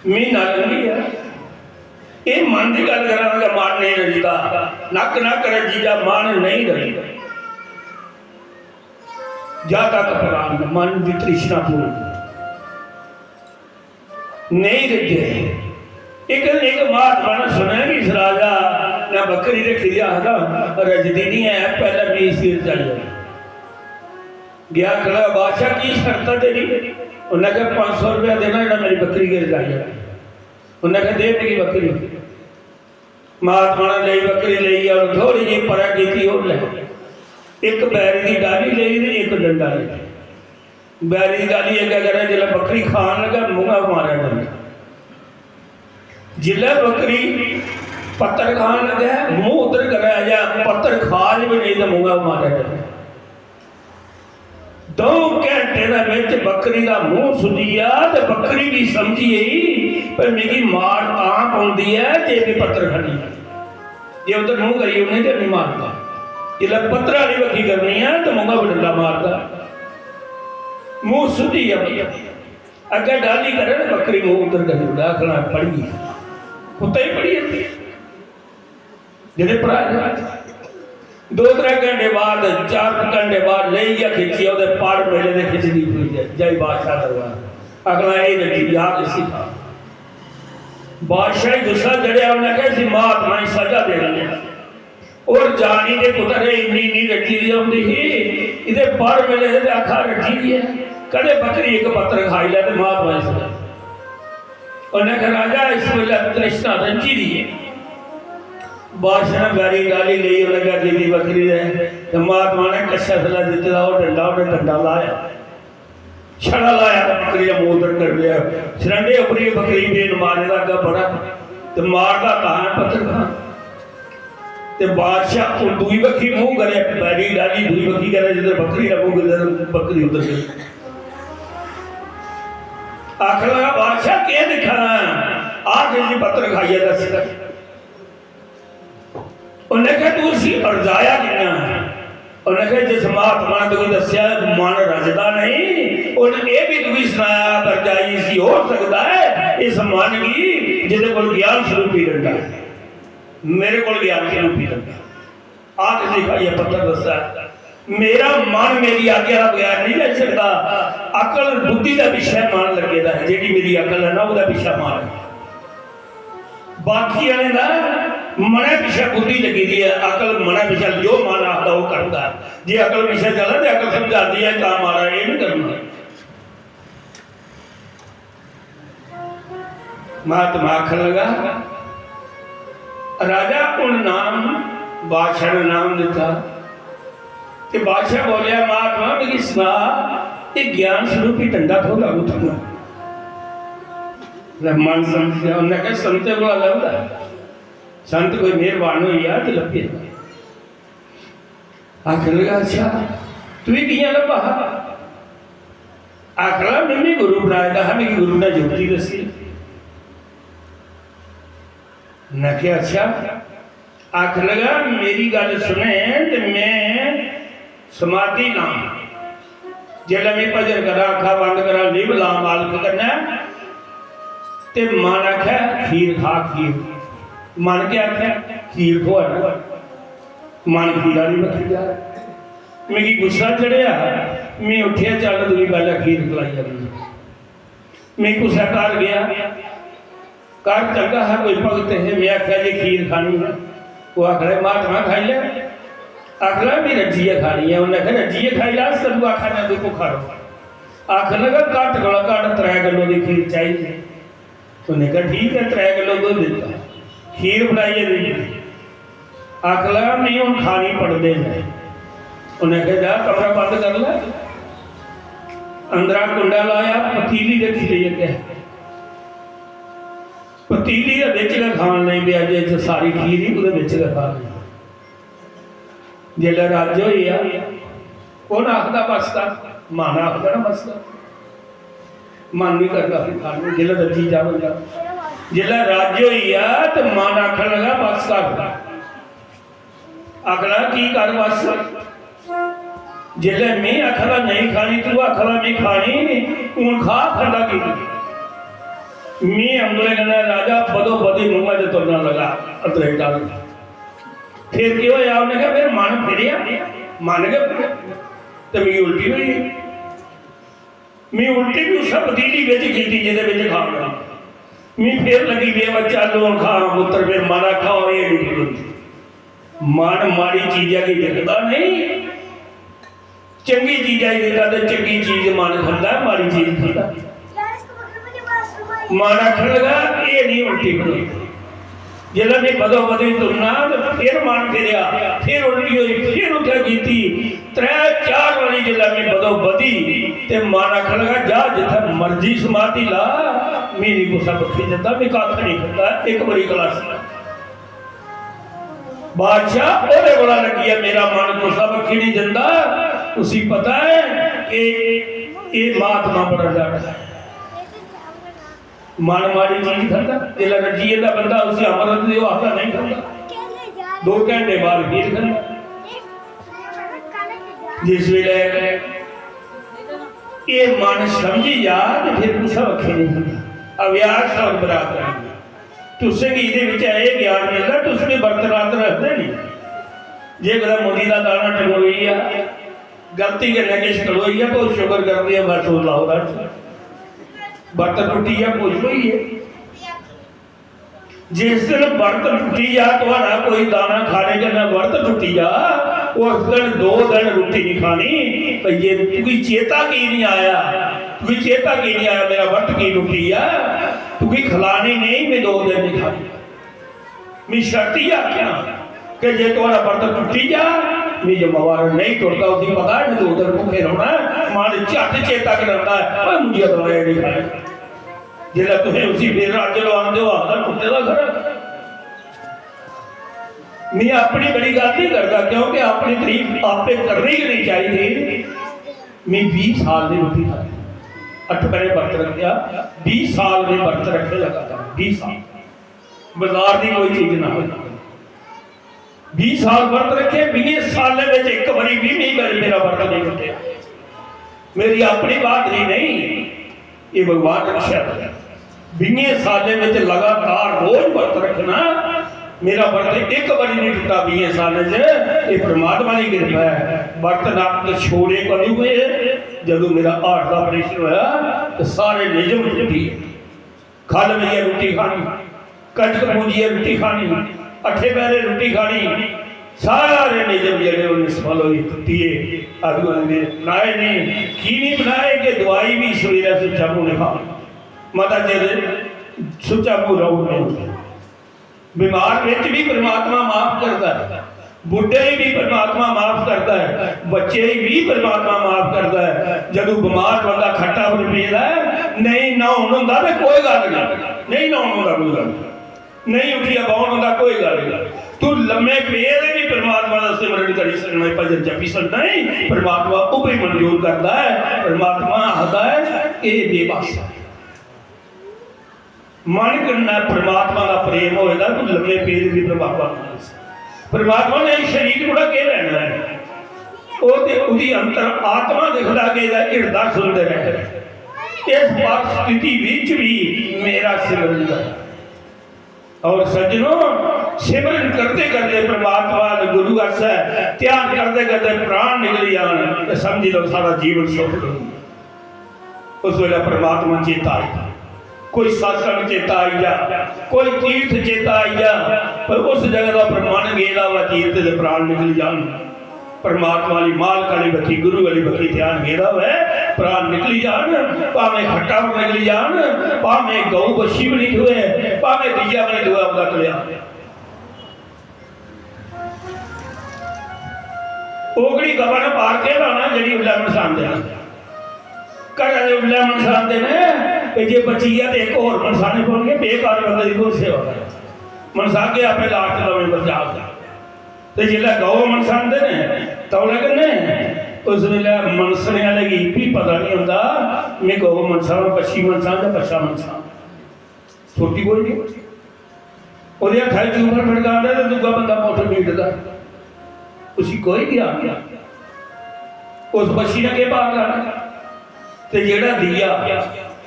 म्हीना लंघी गेआ। एह् मन दी गल्ल करां, मन नेईं रजदा। नक नक रज्जी जा, मन नेईं रजदा। जा तक प्राण, मन दी तृष्णा पूर्ण नेईं रज्जे। इक दिन इक महात्मा ने सुनेआ कि इस राजा ने बक्करी रक्खी दी, आखदा, "रजदी निं ऐ, पैह्लें मी इसी रजाई ओड़।" गेआ, आखदा, "बादशाह, की शर्त ऐ तेरी?" उन्नै आखेआ, "पंज सौ रपेआ देना, जेह्ड़ा मेरी बक्करी गी रजाई ओड़े।" उन्नै आखेआ, "दे मिगी बक्करी।" महात्मा ने लेई बक्करी, लेई गेआ, उन्न थोह्ड़ी जेही परै कीती, ओल्लै इक बैरी दी डाली लेई ते इक डंडा लेई। बैरी दी डाली अग्गें करै, जिसलै बक्करी खान लगे, मूंहा मारै डंडा। जिसलै बक्करी पत्तर खान लगे, मूंह उद्धर करै, जां पत्तर खा बी नेईं ते मूंहा मारै डंडा। दो घैंटे दे बिच बक्करी दा मूंह सुज्जी गेआ ते बक्करी बी समझी गेई भई मिगी मार तां पौंदी ऐ जे में पत्तर खन्नी आं। जे उद्धर मूंह करी ओड़ने ते निं मारदा। जिसलै पत्तरा आह्ली बक्खी करनी ऐ ते मूंहा पर डंडा मारदा। मूंह सुज्जी गेआ बक्करी। अग्गें डाली करै ते बक्करी मूंह उद्धर करी ओड़दा, आखना, "पढ़ी।" कुत्ते ही पढ़ी जंदी। जेह्ड़े भ्राऽ, दो त्रै घैंटे बाद, चार घैंटे बाद लेइयै खिच्चियै ओह्दे पड़ मेले दे खिच्चदी फिरी जाई, जाई बादशाह दरबार। अगला एह् रज्जी जा इसी खा। बादशाह गी गुस्सा चढ़ेआ, उन्नै आखेआ, "इसी महात्मा गी सजा देनी ऐ।" होर जानी ते कुतै रे, इन्नी, इन्नी रज्जी दी औंदी ही, एह्दे पड़ मेले दे ते आखा रज्जी दी ऐ। कदें बक्करी इक पत्तर खाई लै ते महात्मा गी सजा। उन्नै आखेआ, "राजा, इस बेल्लै तृष्णा रंजी दी ऐ।" बादशाह ने बैरी डाली लेई, उन्नै आखेआ, "दीदी बक्करी दे।" ते महात्मा ने कच्छे थल्लै दित्ते दा ओह् डंडा, उन्नै डंडा लाया, छड़ा लाया ते बक्करी दा मूंह उद्धर करी ओड़ेआ। सरंडे उप्पर ही बक्करी बेन मारे दा अग्गें बड़ा ते मारदा तां ऐ पत्थर खान। ते बादशाह हून दूई बक्खी मूंह करे, बैरी डाली दूई बक्खी करे, जिद्धर बक्करी दा मूंह, जिद्धर बक्करी उद्धर। आखन लगा, "बादशाह, केह् दिक्खा ना? आ किसी पत्तर खाइयै दस।" उन्नै आखेआ, "तू उसी अरजाया कि'यां?" उन्नै आखेआ, "जिस महात्मा ने तुगी दस्सेआ, मन रजदा नेईं, उन्न एह् बी तुगी सनाया, पर जाई इसी होई सकदा ऐ, इस मन गी, जेह्दे कोल ज्ञान स्वरूपी डंडा ऐ। मेरे कोल ज्ञान स्वरूपी डंडा।" आ किसी खाइयै पत्थर दस्सेआ। मेरा मन मेरी आज्ञा दे बगैर नेईं जाई सकदा। अकल बुद्धि दे पिच्छे मन लग्गे दा ऐ, जेह्ड़ी मेरी अकल ऐ ना, ओह्दे पिच्छे मन ऐ। बाकी आह्लें दा मनै पिच्छे बुद्धि लग्गी दी ऐ, अकल मनै पिच्छे, जो मन आखदा ओह् करदा ऐ। जे अकल पिच्छे चलै ते अकल समझांदी ऐ, "तां मारा, एह् निं करना।" महात्मा आखन लगा, "राजा, उन नाम, बादशाह ने नाम दिता।" ते बादशाह बोलेआ, "महात्मा, मिगी सना, एह् ज्ञान स्वरूपी डंडा थ्होंदा कुत्थुआं?" ले, मन समझ गया, उन्नै कहा, "संत कोला लभदा, संत कोई मेहरबान होई जा ते लब्भी जंदा।" आखन लगा, "अच्छा, तुगी कि'यां लब्भा हा?" आखन लगा, "मिम्मी गुरु बनाए दा हा, मिगी गुरु ने जुक्ति दस्सी।" उन्नै आखेआ, "अच्छा।" आखन लगा, "मेरी गल्ल सुने ते में समाधि लां, जेल्लै में भजन करां, अक्खां बंद करां, लिव लां मालक कन्नै, ते मन आखै, 'खीर खा, खीर।' मन केह् आखै? खीर थ्होऐ ना।" मन खीर आह्ली बक्खी जा। मिगी गुस्सा चढ़ेआ, में उट्ठेआ, "चल, तुगी पैह्लें खीर खलाई आनी।" में कुसै घर गेआ, घर चंगा हा, कोई भगत हे, में आखेआ, "जे खीर खानी ऐ।" ओह् आखन लगा, "महात्मा, खाई लै।" आखन लगा, "में रज्जियै खानी ऐ।" उन्नै आखेआ, "रज्जियै खाई लै, अस कदूं आखा ने तुगी भुक्खा रौह्?" आखन लगा, "घट्ट कोला घट्ट त्रै किलो दी खीर चाहिदी।" उन्नै आखेआ, "ठीक ऐ, त्रै किलो दुद्ध दित्ता, खीर बनाइयै देई।" आखन लगा, "में हून खानी पड़दे न।" उन्नै आखेआ, "जा, कमरा बंद कर लै।" अंदरा कुंडा लाया, पतीली रक्खी लेई अग्गै। पतीली दे बिच गै खान लगी पेआ, जे च सारी खीर ही, ओह्दे बिच गै खान लगी पेआ। जेल्लै रज्ज होई गेआ, कु'न आखदा, "बस कर"? मन आखदा ना, "बस कर।" मन निं करदा फिर खाने गी, जेल्लै रज्जी जा बंदा। जेल्लै रज्ज होई गेआ ते मन आखन लगा, "बस कर।" आखना, "की कर बस?" जेल्लै में आखा दा नेईं खानी, तू आखा दा में खानी, हून खा, खंदा की? में औंगलें कन्नै राजा बदो बदी मुंहै च तुरना लगा, अतरेटा लगा। फिर केह् होआ? उन्नै आखेआ, "फिर मन फिरेआ, मन गै फिरेआ, ते मिगी उल्टी होई गेई।" में उल्टी बी उस्सै पतीली बिच कीती जेह्दे बिच खाना। में फिर लगी पेआ, "बच्चा, लून खा, पुत्तर, फिर माड़ा खाओ, एह् निं खलोंदी।" मन माड़ी चीजा गी दिखदा नहीं, चंगी चीजा गी दिखदा, ते चंगी चीज मन खंदा, माड़ी चीज खंदा। मन आखन लगा, "एह् नहीं उल्टी होनी।" जिसलै में बदो बदी तुरना, ते फिर मन फिरेआ, फिर उल्टी होई, फिर उत्थै कीती। त्रै चार बारी जिसलै में बदो बदी, ते मन आखन लगा, "जा, जित्थै मर्जी समाधि ला, में नहीं कुसै बक्खी जंदा, में कक्ख नहीं खंदा, इक बारी क्लास।" बादशाह ओह्दे कोला लग्गी गेआ, मेरा मन कुसै बक्खी नहीं जंदा। उसी पता है कि एह् महात्मा बड़ा डर है। मन माड़ी चीज खंदा, जिसलै रज्जी जंदा बंदा, उसी अमृत देओ, आखदा नहीं खंदा। दो घंटे बाद फिर खंदा। जिस वेले एह् मन समझी जा, ते फिर कुसै बक्खी नहीं खंदा। अभ्यास और बराबर। तुसें गी एह्दे बिच एह् ज्ञान मिलदा, तुस बी बरत रात रखदे नी। जे कुतै मुंजी दा दाना टकोई गेआ, गलती कन्नै किश टकोई गेआ, तो शुकर करदे आ, बस ओह् लाओ रख। बरत टुट्टी गेआ, खुश होई गे। जिस दिन बरत टुट्टी जा, थुआढ़ा कोई दाना खाने कन्नै बरत टुट्टी जा, उस दिन दो दिन रुट्टी नहीं खानी। भई ये तुगी चेता की नहीं आया, तुगी चेता की नहीं आया, मेरा बरत की टुट्टी जा? तुगी खिलानी नहीं, मैं दो दिन नहीं खानी। मैं शर्त ही आख्या कि जे थुआढ़ा बरत टुट्टी जा, मैं जिम्मेवार नहीं टुरदा। उसी पता है मैं दो दिन भुखे रौहना है, मन झट चेता करांदा है, "ओए मुझे तो नहीं खाया।" जिसलै तुसें उसी फिर रज्ज लुआंदे ओ, आखदा, "टुट्टे दा खरा।" मैं अपनी बड़ी गल्ल नहीं करदा, क्योंकि अपनी तारीफ आपे करनी गै नहीं चाहिदी। मैं बीह साल नहीं रुट्टी खाई, अठ पैरे बरत रखेआ, बीह साल में बरत रखे लगातार, बीह साल। बाजार दी कोई चीज ना होई। बीह साल बरत रखे, बीहें सालें विच इक बारी भी नहीं मेरे, मेरा बरत नहीं टुटिया। मेरी अपनी बहादरी नहीं, ये भगवान रक्षा करे। बीहें सालें विच लगातार रोज बरत रखना, मेरा बरत एक बारी नहीं टुटा बीहें सालें च, ये परमात्मा की कृपा है। बरत नत छोड़े कदू हुए, जदों मेरा हार्ट का ऑपरेशन होया, तो सारे निजम टुटी। खल पीयै रुट्टी खानी, कजक पूजियै रुट्टी खानी, अठे पैरे रुट्टी खानी, सारे निजम जेह्ड़े ओह् निष्फल होई टुट्टिये। अदूं दे बनाए नहीं, की नहीं बनाए कि दवाई भी सवेरे सुच्चा मुंह नहीं खाओ, मता चिर सुच्चा मुंह रहो नहीं। बीमार विच भी परमात्मा माफ करदा है, बुड्ढे गी भी परमात्मा माफ करदा है, बच्चे गी भी परमात्मा माफ करदा है। जदों बीमार बंदा खट्टा पर पेदा है, नहीं न्हौन होंदा ते कोई गल्ल नहीं, नहीं न्हौन होंदा कोई गल्ल नहीं, नहीं उठियै बौहन होंदा कोई गल्ल नहीं। तू लम्मे पेदे भी परमात्मा का सिमरन करी सकना है, भजन जपी सकना है, परमात्मा ओह् भी मंजूर करदा है। परमात्मा आखदा है, "एह् बेबस है।" मन कन्नै परमात्मा दा प्रेम होए दा, तू लम्मे पेदे भी परमात्मा कन्नै। परमात्मा ने इस शरीर कोला केह् लैना है? ओह् ते ओह्दी अंतर आत्मा दिखदा गेदा, हिरदा सुनदे रह। इस परिस्थिति विच भी मेरा सिमरन कर। और सज्जनो, सिमरन करते करते परमात्मा दे गुरु आस्तै ध्यान करते करते प्राण निकली जान, ते समझी लो सारा जीवन सुख करो। उस वेले परमात्मा चेता आई जा, कोई सत्संग चेता आई जा, कोई तीर्थ चेता आई जा, पर उस जगह दा पर मन गेदा हुआ तीर्थ दे प्राण निकली जान। परमात्मा आली मालक आली बक्खी, गुरु आली बक्खी ध्यान गेदा हुए, प्राण निकली जान, भावें खट्टा पर निकली जान, भावें गौ बच्छी बनी थोए, भावें दीया बनी थोए, आपदा कल्याण। ओकड़ी गवा ने पार केह् लाना जेह्ड़ी उल्लै मनसांदे न? घरै दे उल्लै मनसांदे न, ते जे बची गेआ ते इक होर मनसाने पौनगे, बेकार बंदे दी कोई सेवा करै। मनसागे आपे लास्ट दमें पर जाग। ते जिसलै गौ मनसांदे न, तौले कन्नै उस बेल्लै मनसने आह्ले गी इब्बी पता निं होंदा, में गौ मनसां, बच्छी मनसां जां बच्छा मनसां। सोची कोई नहीं। ओह्दे हत्था च चूमर फटकांदा ते दूआ बंदा मुट्ठ मीटदा, उसी कोई ध्यान नहीं। उस बच्छी ने केह् भार लाना? ते जेह्ड़ा दीया,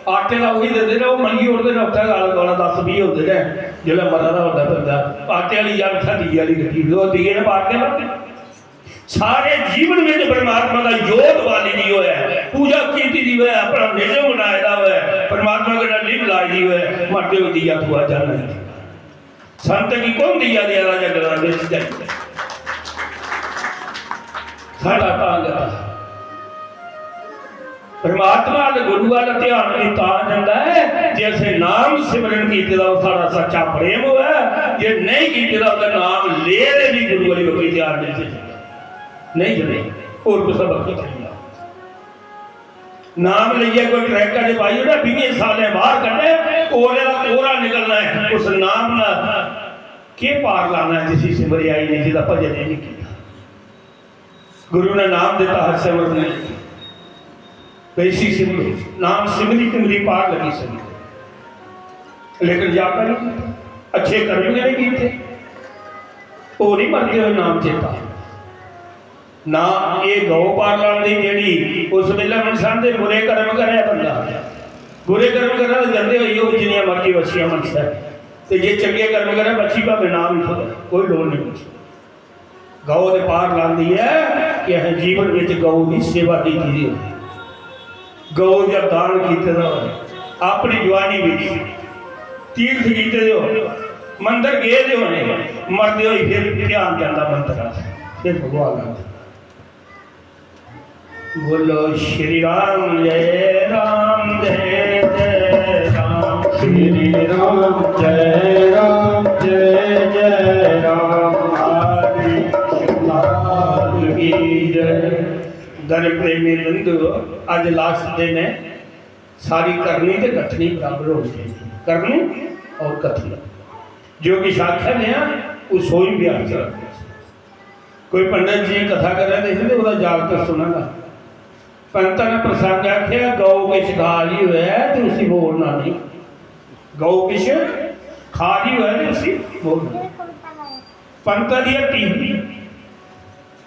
आटे दा उही दिंदे ने, ओह् मली ओड़दे ने, उत्थै गल्ल कोला दस बीह् होंदे ने। जिसलै मरा दा होंदा बंदा, आटे आह्ली जड़ उत्थै दीए आह्ली गड्डी, ओह् दीए ने बालदे न। सारे जीवन बिच परमात्मा दा जोत बाली दी होऐ, पूजा कीती दी होऐ, अपना निजम बनाए दा होऐ, परमात्मा कन्नै लिव लाई दी होऐ, मरदे होई दीया धुआ जलना ही। संत गी कौन दीया देआ दा जंगलां बिच जाइयै? साढ़ा तां गै परमात्मा अल गुरु अल ध्यान भी तां जंदा है जे असें नाम सिमरन कीते दा, ओह् साढ़ा सच्चा प्रेम होऐ। जे नहीं कीते दा, ओह्दा नाम ले दे भी गुरु आह्ली बक्खी ध्यान नहीं जंदा। नहीं जंदा, होर कुसै बक्खी चली जाओ। नाम लेइयै कोई ट्रैका च पाई ओड़े, बीहें सालें बाहर कड्ढे, कोरे दा कोरा निकलना है। उस नाम दा केह् पार लाना है जिसी सिमरेआ ही नहीं, जिसदा भजन ही नहीं कीता? गुरु ने नाम दिता है सिमरने, वैसी सिमरो, नाम सिमरी सिमरी पार लगी सिमरो। लेकिन जाता नहीं, अच्छे कर्म गै नहीं कीते, ओह् नहीं मरदे होए नाम चेता। ना एह् गौ पार लांदी जेह्ड़ी, उस बेल्लै मनसांदे बुरे कर्म करै बंदा, बुरे कर्म करै ते जंदे होई ओह् जिन्नियां मर्जी बच्छियां मनसै, ते जे चंगे कर्म करै बच्छी भावें नाम ही थोड़ा, कोई लोड़ नहीं बच्छी। गौ दे पार लांदी ऐ कि असें जीवन विच गौ दी सेवा कीती दी होऐ, गौ दा दान कीते दा होऐ, अपनी जवानी विच तीर्थ कीते दे होन, मंदर गे दे होने, मरदे होई फिर ध्यान जंदा मंदर आह्ला, फिर भगवान आंदे। बोलो श्री राम जय राम जय जय राम। श्री राम जय राम जय जय राम। आदि लाल की जय। धर्म प्रेमी बंधु, आज लास्ट दिन है, सारी करनी ते कथनी बराबर होनी चाहिए, करनी और कथनी। जो किश आखेआ गेआ, ओह् सोई ब्याह च रखना। कोई पंडित जी कथा करै ते इत्थै ओह्दा जागत सुना दा। पंता ने प्रसंग आखेआ, "गौ किश खा दी होऐ ते उसी बोलना नहीं, गौ किश खा दी होऐ ते उसी बोलना।" पंता दी हट्टी ही,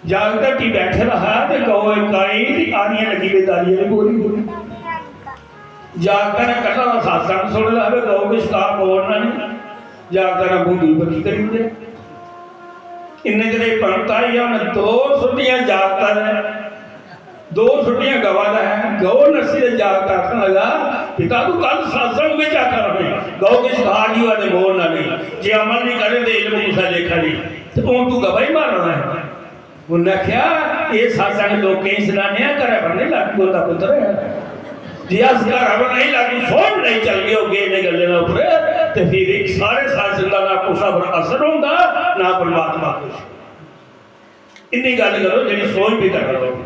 जागत हट्टी बैठे दा हा ते गौ इक आई ते आनियै लगी बेदारी आह्ली बोली। जागता ने कल्ला दा सत्संग सुने दा हा, गौ किश खा बोलना नहीं। जागता ने मूंह दूई बक्खी करी ओड़े। इन्ने चिरे पंत आई गेआ, उन्नै दो सुट्टियां जागता ने, दो सुट्टियां गवा दा है। गौ नस्सी ते जागत आखन लगा, "पिता, तू कल सत्संग बिच आखा रहे, गौ किश खा दी होऐ ते बोलना नहीं, जे अमल नहीं करे ते इल्म कुसै लेखा नहीं, ते हून तू गवा ही मारा दा है।" उन्नै आखेआ, "एह् सत्संग लोकें गी सनाने आं, घरै पर नहीं लागू होंदा पुत्तर। जे अस घरै पर नहीं लागू, सोच नहीं चलगे होगे इ'नें गल्लें दे उप्पर, ते फिर इक सारे सत्संग दा ना कुसै पर असर होंदा, ना परमात्मा खुश।" इन्नी गल्ल करो जेह्ड़ी सोच भी करो,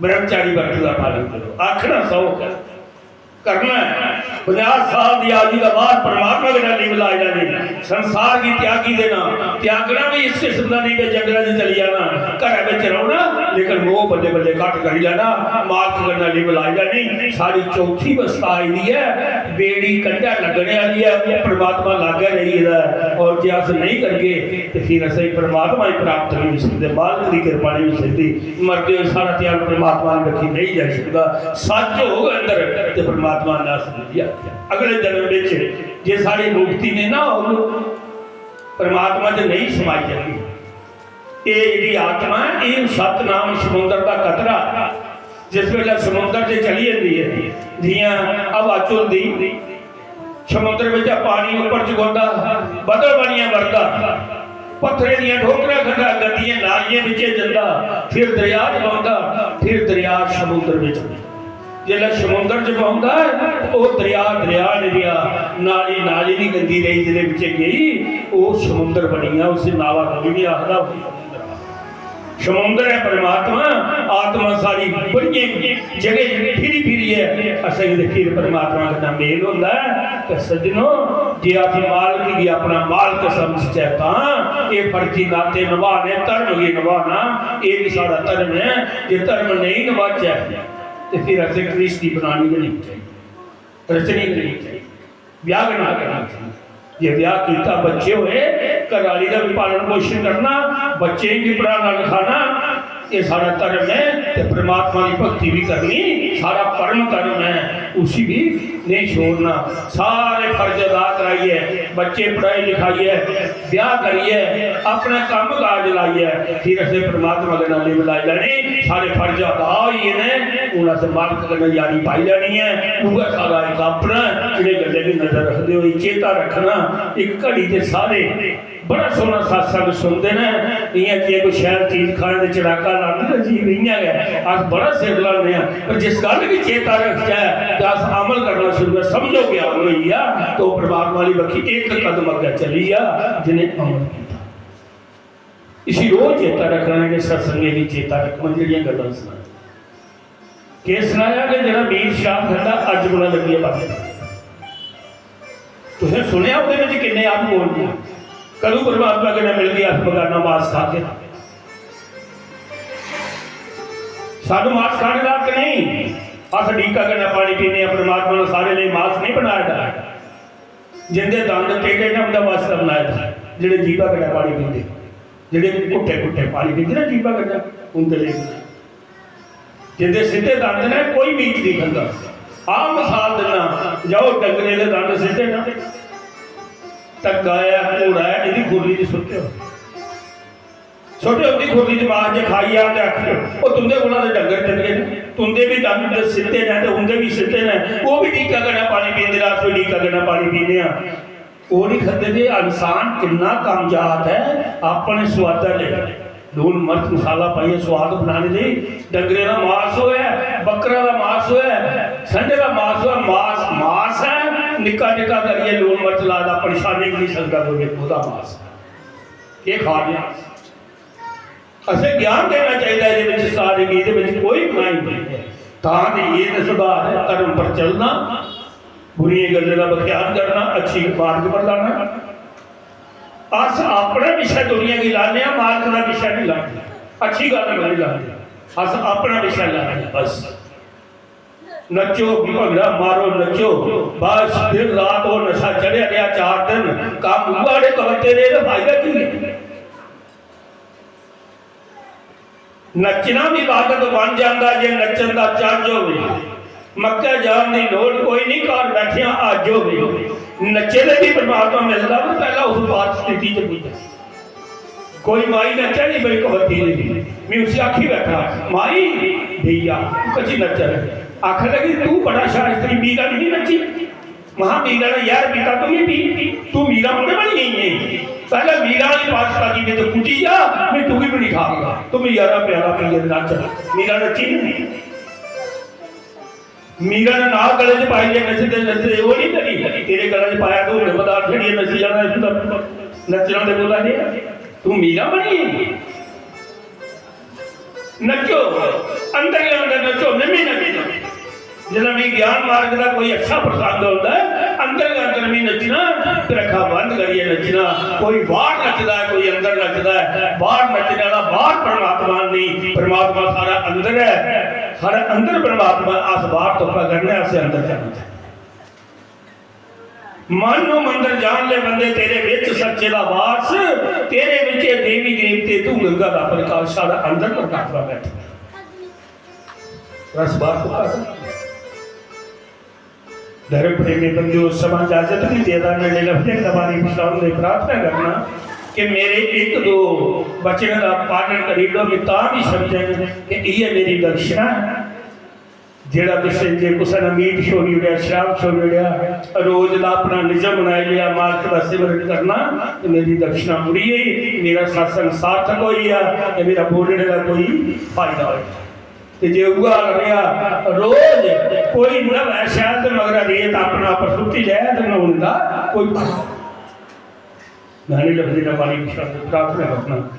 ब्रह्मचारी व्रत का पालन करो, आखना सौ कर। करना है। पंजाह साल दी आयु दे बाद परमात्मा कन्नै लिव लाई लैनी। संसार गी त्यागी देना, त्यागना भी इस किस्म दा नहीं कि जंगलां च चली जाना, घरै बिच रौह्ना, लेकिन मोह बल्लें बल्लें घट्ट करी लैना, मालक कन्नै लिव लाई लैनी। साढ़ी चौथी अवस्था आई दी ऐ, बेड़ी कंढै लग्गने आह्ली ऐ, परमात्मा लागै रेही गेदा ऐ। और जे अस नेईं करगे ते फिर असें परमात्मा गी प्राप्त नहीं होई सकदे, मालक दी किरपा नहीं होई सकदी। मरदे होए साढ़ा ध्यान परमात्मा दी बक्खी नहीं जाई सकदा। सच होग अंदर ते परमात्मा ने अस मिली आखेआ। अगले जन्म विच जे साढ़ी मुक्ति ने ना होग, परमात्मा च नहीं समाई जागी। एह् जेह्ड़ी आत्मा ऐ, एह् सतनाम समुंदर दा कतरा, जिस बेल्लै समुंदर च चली जंदी ऐ, जि'यां हवा झुलदी, समुंदर बिच्चा पानी उप्पर चकोंदा, बदल बनियै बरदा, पत्थरे दियां ठोकरां खंदा, गंदियें नालियें बिच्चे जंदा, फिर दरिया च पौंदा, फिर दरिया समुंदर बिच। जिसलै समुंदर च पौंदा ऐ, ओह् दरिया दरिया निं रेहा, नाली नाली निं गंदी रेही, जेह्दे बिच्चे गेई, ओह् समुंदर बनी गेआ। उसी नाला कोई निं आखदा, समुंदर ऐ परमात्मा। आत्मा सारी बड़ियें जगह फिरी फिरियै असेंगी ते फिर परमात्मा कन्नै मेल होंदा ऐ। ते सज्जनो, जे अस मालक गी अपना मालक समझचै तां एह् फर्जी नाते नभाने, धर्म गी नभाना, एह् बी साढ़ा धर्म ऐ। जे धर्म नेईं नभाचै ते फिर असें कृष्टी बनानी गै नेईं चाहिदी, रचनी गै नेईं चाहिदी। ब्याह गै ना करना चाहिए। जे ब्याह कीता, बच्चे होए, घरआली दा भी पालन पोषण करना, बच्चें गी पढ़ाना लिखाना, एह् साढ़ा धर्म ऐ। ते परमात्मा दी भक्ति भी करनी, सारा कर्म कर्म है, उसी भी नहीं छोड़ना। सारे फर्ज अदा कराइयै, बच्चे पढ़ाई लिखाइयै, ब्याह करियै, अपने कम्म काज लाइयै, फिर असें परमात्मा कन्नै लिव लाई लैनी। सारे फर्ज अदा होई गे न, हून असें मालक कन्नै यारी पाई लैनी ऐ। उ'ऐ सारा इक अपना, इ'नें गल्लें दी नजर रखदे होई चेता रखना, इक घड़ी ते सारे बड़ा सोहना सत्संग सुनदे न। इ'यां जे कोई शैल चीज खाने ते चड़ाका लाने ते जीव इ'यां गै, अस बड़ा सिर लाने आं, पर जिस गल्ल गी चेता रखचै ते अस अमल करना शुरू करै, समझो ज्ञान होई गेआ, तो परमात्मा आह्ली बक्खी इक कदम अग्गें चली गेआ जिन्हें अमल कीता। इसी रोज चेता रखना, इ'नें सत्संगें गी चेता रखना, जेह्ड़ियां गल्लां सनाई। केह् सनाया कि जेह्ड़ा मीर शाह खंदा अज्ज कोला लग्गियै बंद। तुसें सुनेआ ओह्दे बिच किन्ने अन्न बोलदे? कदूं परमात्मा कन्नै मिलगे अस बगाना मास खागे? सानू मास खाने दा हक नहीं। अस डीका कन्नै पानी पीने आं, परमात्मा ने सारे लेई मास नहीं बनाए दा। जिंदे दंद टेढ़े ने उंदे वास्ते बनाए दा, जेह्ड़े जीभा कन्नै पानी पींदे, जेह्ड़े घुट्टे घुट्टे पानी पींदे ना जीभा कन्नै, उंदे लेई बनाए। जिंदे सिद्धे दंद ने कोई मीट नहीं खंदा। आ मिसाल दिन्ना, जाओ डंगरे दे दंद सिद्धे ना, ढग्गा ऐ, घोड़ा ऐ, इदी खुरली च सुट्टेओ। सुट्टेओ उंदी खुरली च मास जे खाई जान ते आखियो, "ओ तुंदे कोला ते डंगर चंगे न, तुंदे भी दंद सिद्धे न ते उंदे भी सिद्धे न, ओह् भी डीका कन्नै पानी पींदे न, अस भी डीका कन्नै पानी पीने आं।" ओह् नहीं खंदे। ते इंसान किन्ना कामयाब ऐ अपने स्वादा लेई। लून मर्च मसाला पाइयै स्वाद बनाने लेई डंगरे दा मास होऐ, बकरा दा मास होऐ, संडे दा मास होऐ, मास मास ऐ। निक्का निक्का करियै लून मर्च ला दा, परेशानी भी नहीं सकदा कोई, ओह्दा मास। केह् खा लिया? असें ज्ञान देना चाहिए, एह्दे विच सारे गी, एह्दे विच कोई बुराई नहीं है। तां ते एह् ते सुधार है, धर्म पर चलना, बुरियें गल्लें दा बख्यान करना, अच्छी मार्ग पर लाना। अस अपने पिच्छे दुनिया गी लाने आं, मालक दा पिच्छे नहीं लाने, अच्छी गल्ल नहीं लाने, अस अपने पिच्छे लाने आं बस। नच्चो, भंगड़ा मारो, नच्चो, बस दिन रात वो नशा चढ़िया गया, चार दिन काम हुआ, अड़े कबड्डे दे, एह्दा फायदा की है? नच्चना भी इबादत बन जाता जे नच्चन का चज्ज होवे। मक्के जान की लोड़ कोई नहीं, घर बैठिया हज होवे। नच्चे दे भी परमात्मा मिलता, पर पहला उस पार स्थिति च पुज्जे। कोई माई नच्चे नहीं, बड़ी कबड्डी नहीं, मैं उसी आखी बैठा, "माई, भैया, तू कच्ची नच्चा रहे।" आखने लगी, "तू बड़ा शास्त्री, बीरा नहीं नच्ची।" महा बीरा ने, "यार, बीरा तू भी पी, तू मीरा मुंडे बनी गई है। पहले मीरा वाली पाकिस्तानी में तो कुटी जा, मैं तू भी बनी खाऊंगा। तू भी यारा प्यारा पी के नच।" मीरा नच्ची नहीं। मीरा ने ना गले च पाई लिया, नचदे नचदे, "वो नहीं करी, तेरे गले च पाया तो उन्हें बता छड़िए नची जाना, तू तो नचना दे बोला नहीं, तू मीरा बनी है।" नचो, अंदर ही अंदर नचो, नमी नचो। जिसलै भी ज्ञान मार्ग का कोई अच्छा प्रसंग होता है, अंदर ही अंदर भी नचना, फिर अखा बंद करिए नचना। कोई बाहर नचदा है, कोई अंदर नचदा है। बाहर नचने वाला बाहर परमात्मा नहीं, परमात्मा सारा अंदर है, सारा अंदर परमात्मा। अस बाहर तोपा करने, अस अंदर जाना चाहिए। मन नू मंदर जान ले बंदे, तेरे विच सच्चे दा वास, तेरे विच ए देवी देवते, तू गंगा दा प्रकाश, सारा अंदर प्रकाश दा बैठा। रस बात तो कर। धर्म प्रेमी बंधुओं, समा इजाजत नहीं देता, मैं लफ्जें का बारी विश्राम दे प्रार्थना करना कि मेरे एक दो वचन का पालन करी लो, मैं तां भी समझन कि ये मेरी दक्षिणा है। जेड़ा तुसें जे कुसै ने मीट छोड़ी ओड़ेआ, शराब छोड़ी ओड़ेआ, रोज दा अपना निजम बनाई लिया, मालक दा सिमरन करना, ते मेरी दक्षिणा मुड़ी गेई, मेरा सत्संग सार्थक होई गेआ, ते मेरा बोलने दा कोई फायदा होई गेआ। ते जे उ'ऐ हाल रेहा, रोज कोई नमां शैल ते मगरा रेत अपना पर सुट्टी लै, ते नौने दा कोई फायदा। मैं नहीं लभदी ना पानी की शब्द प्रार्थना करना।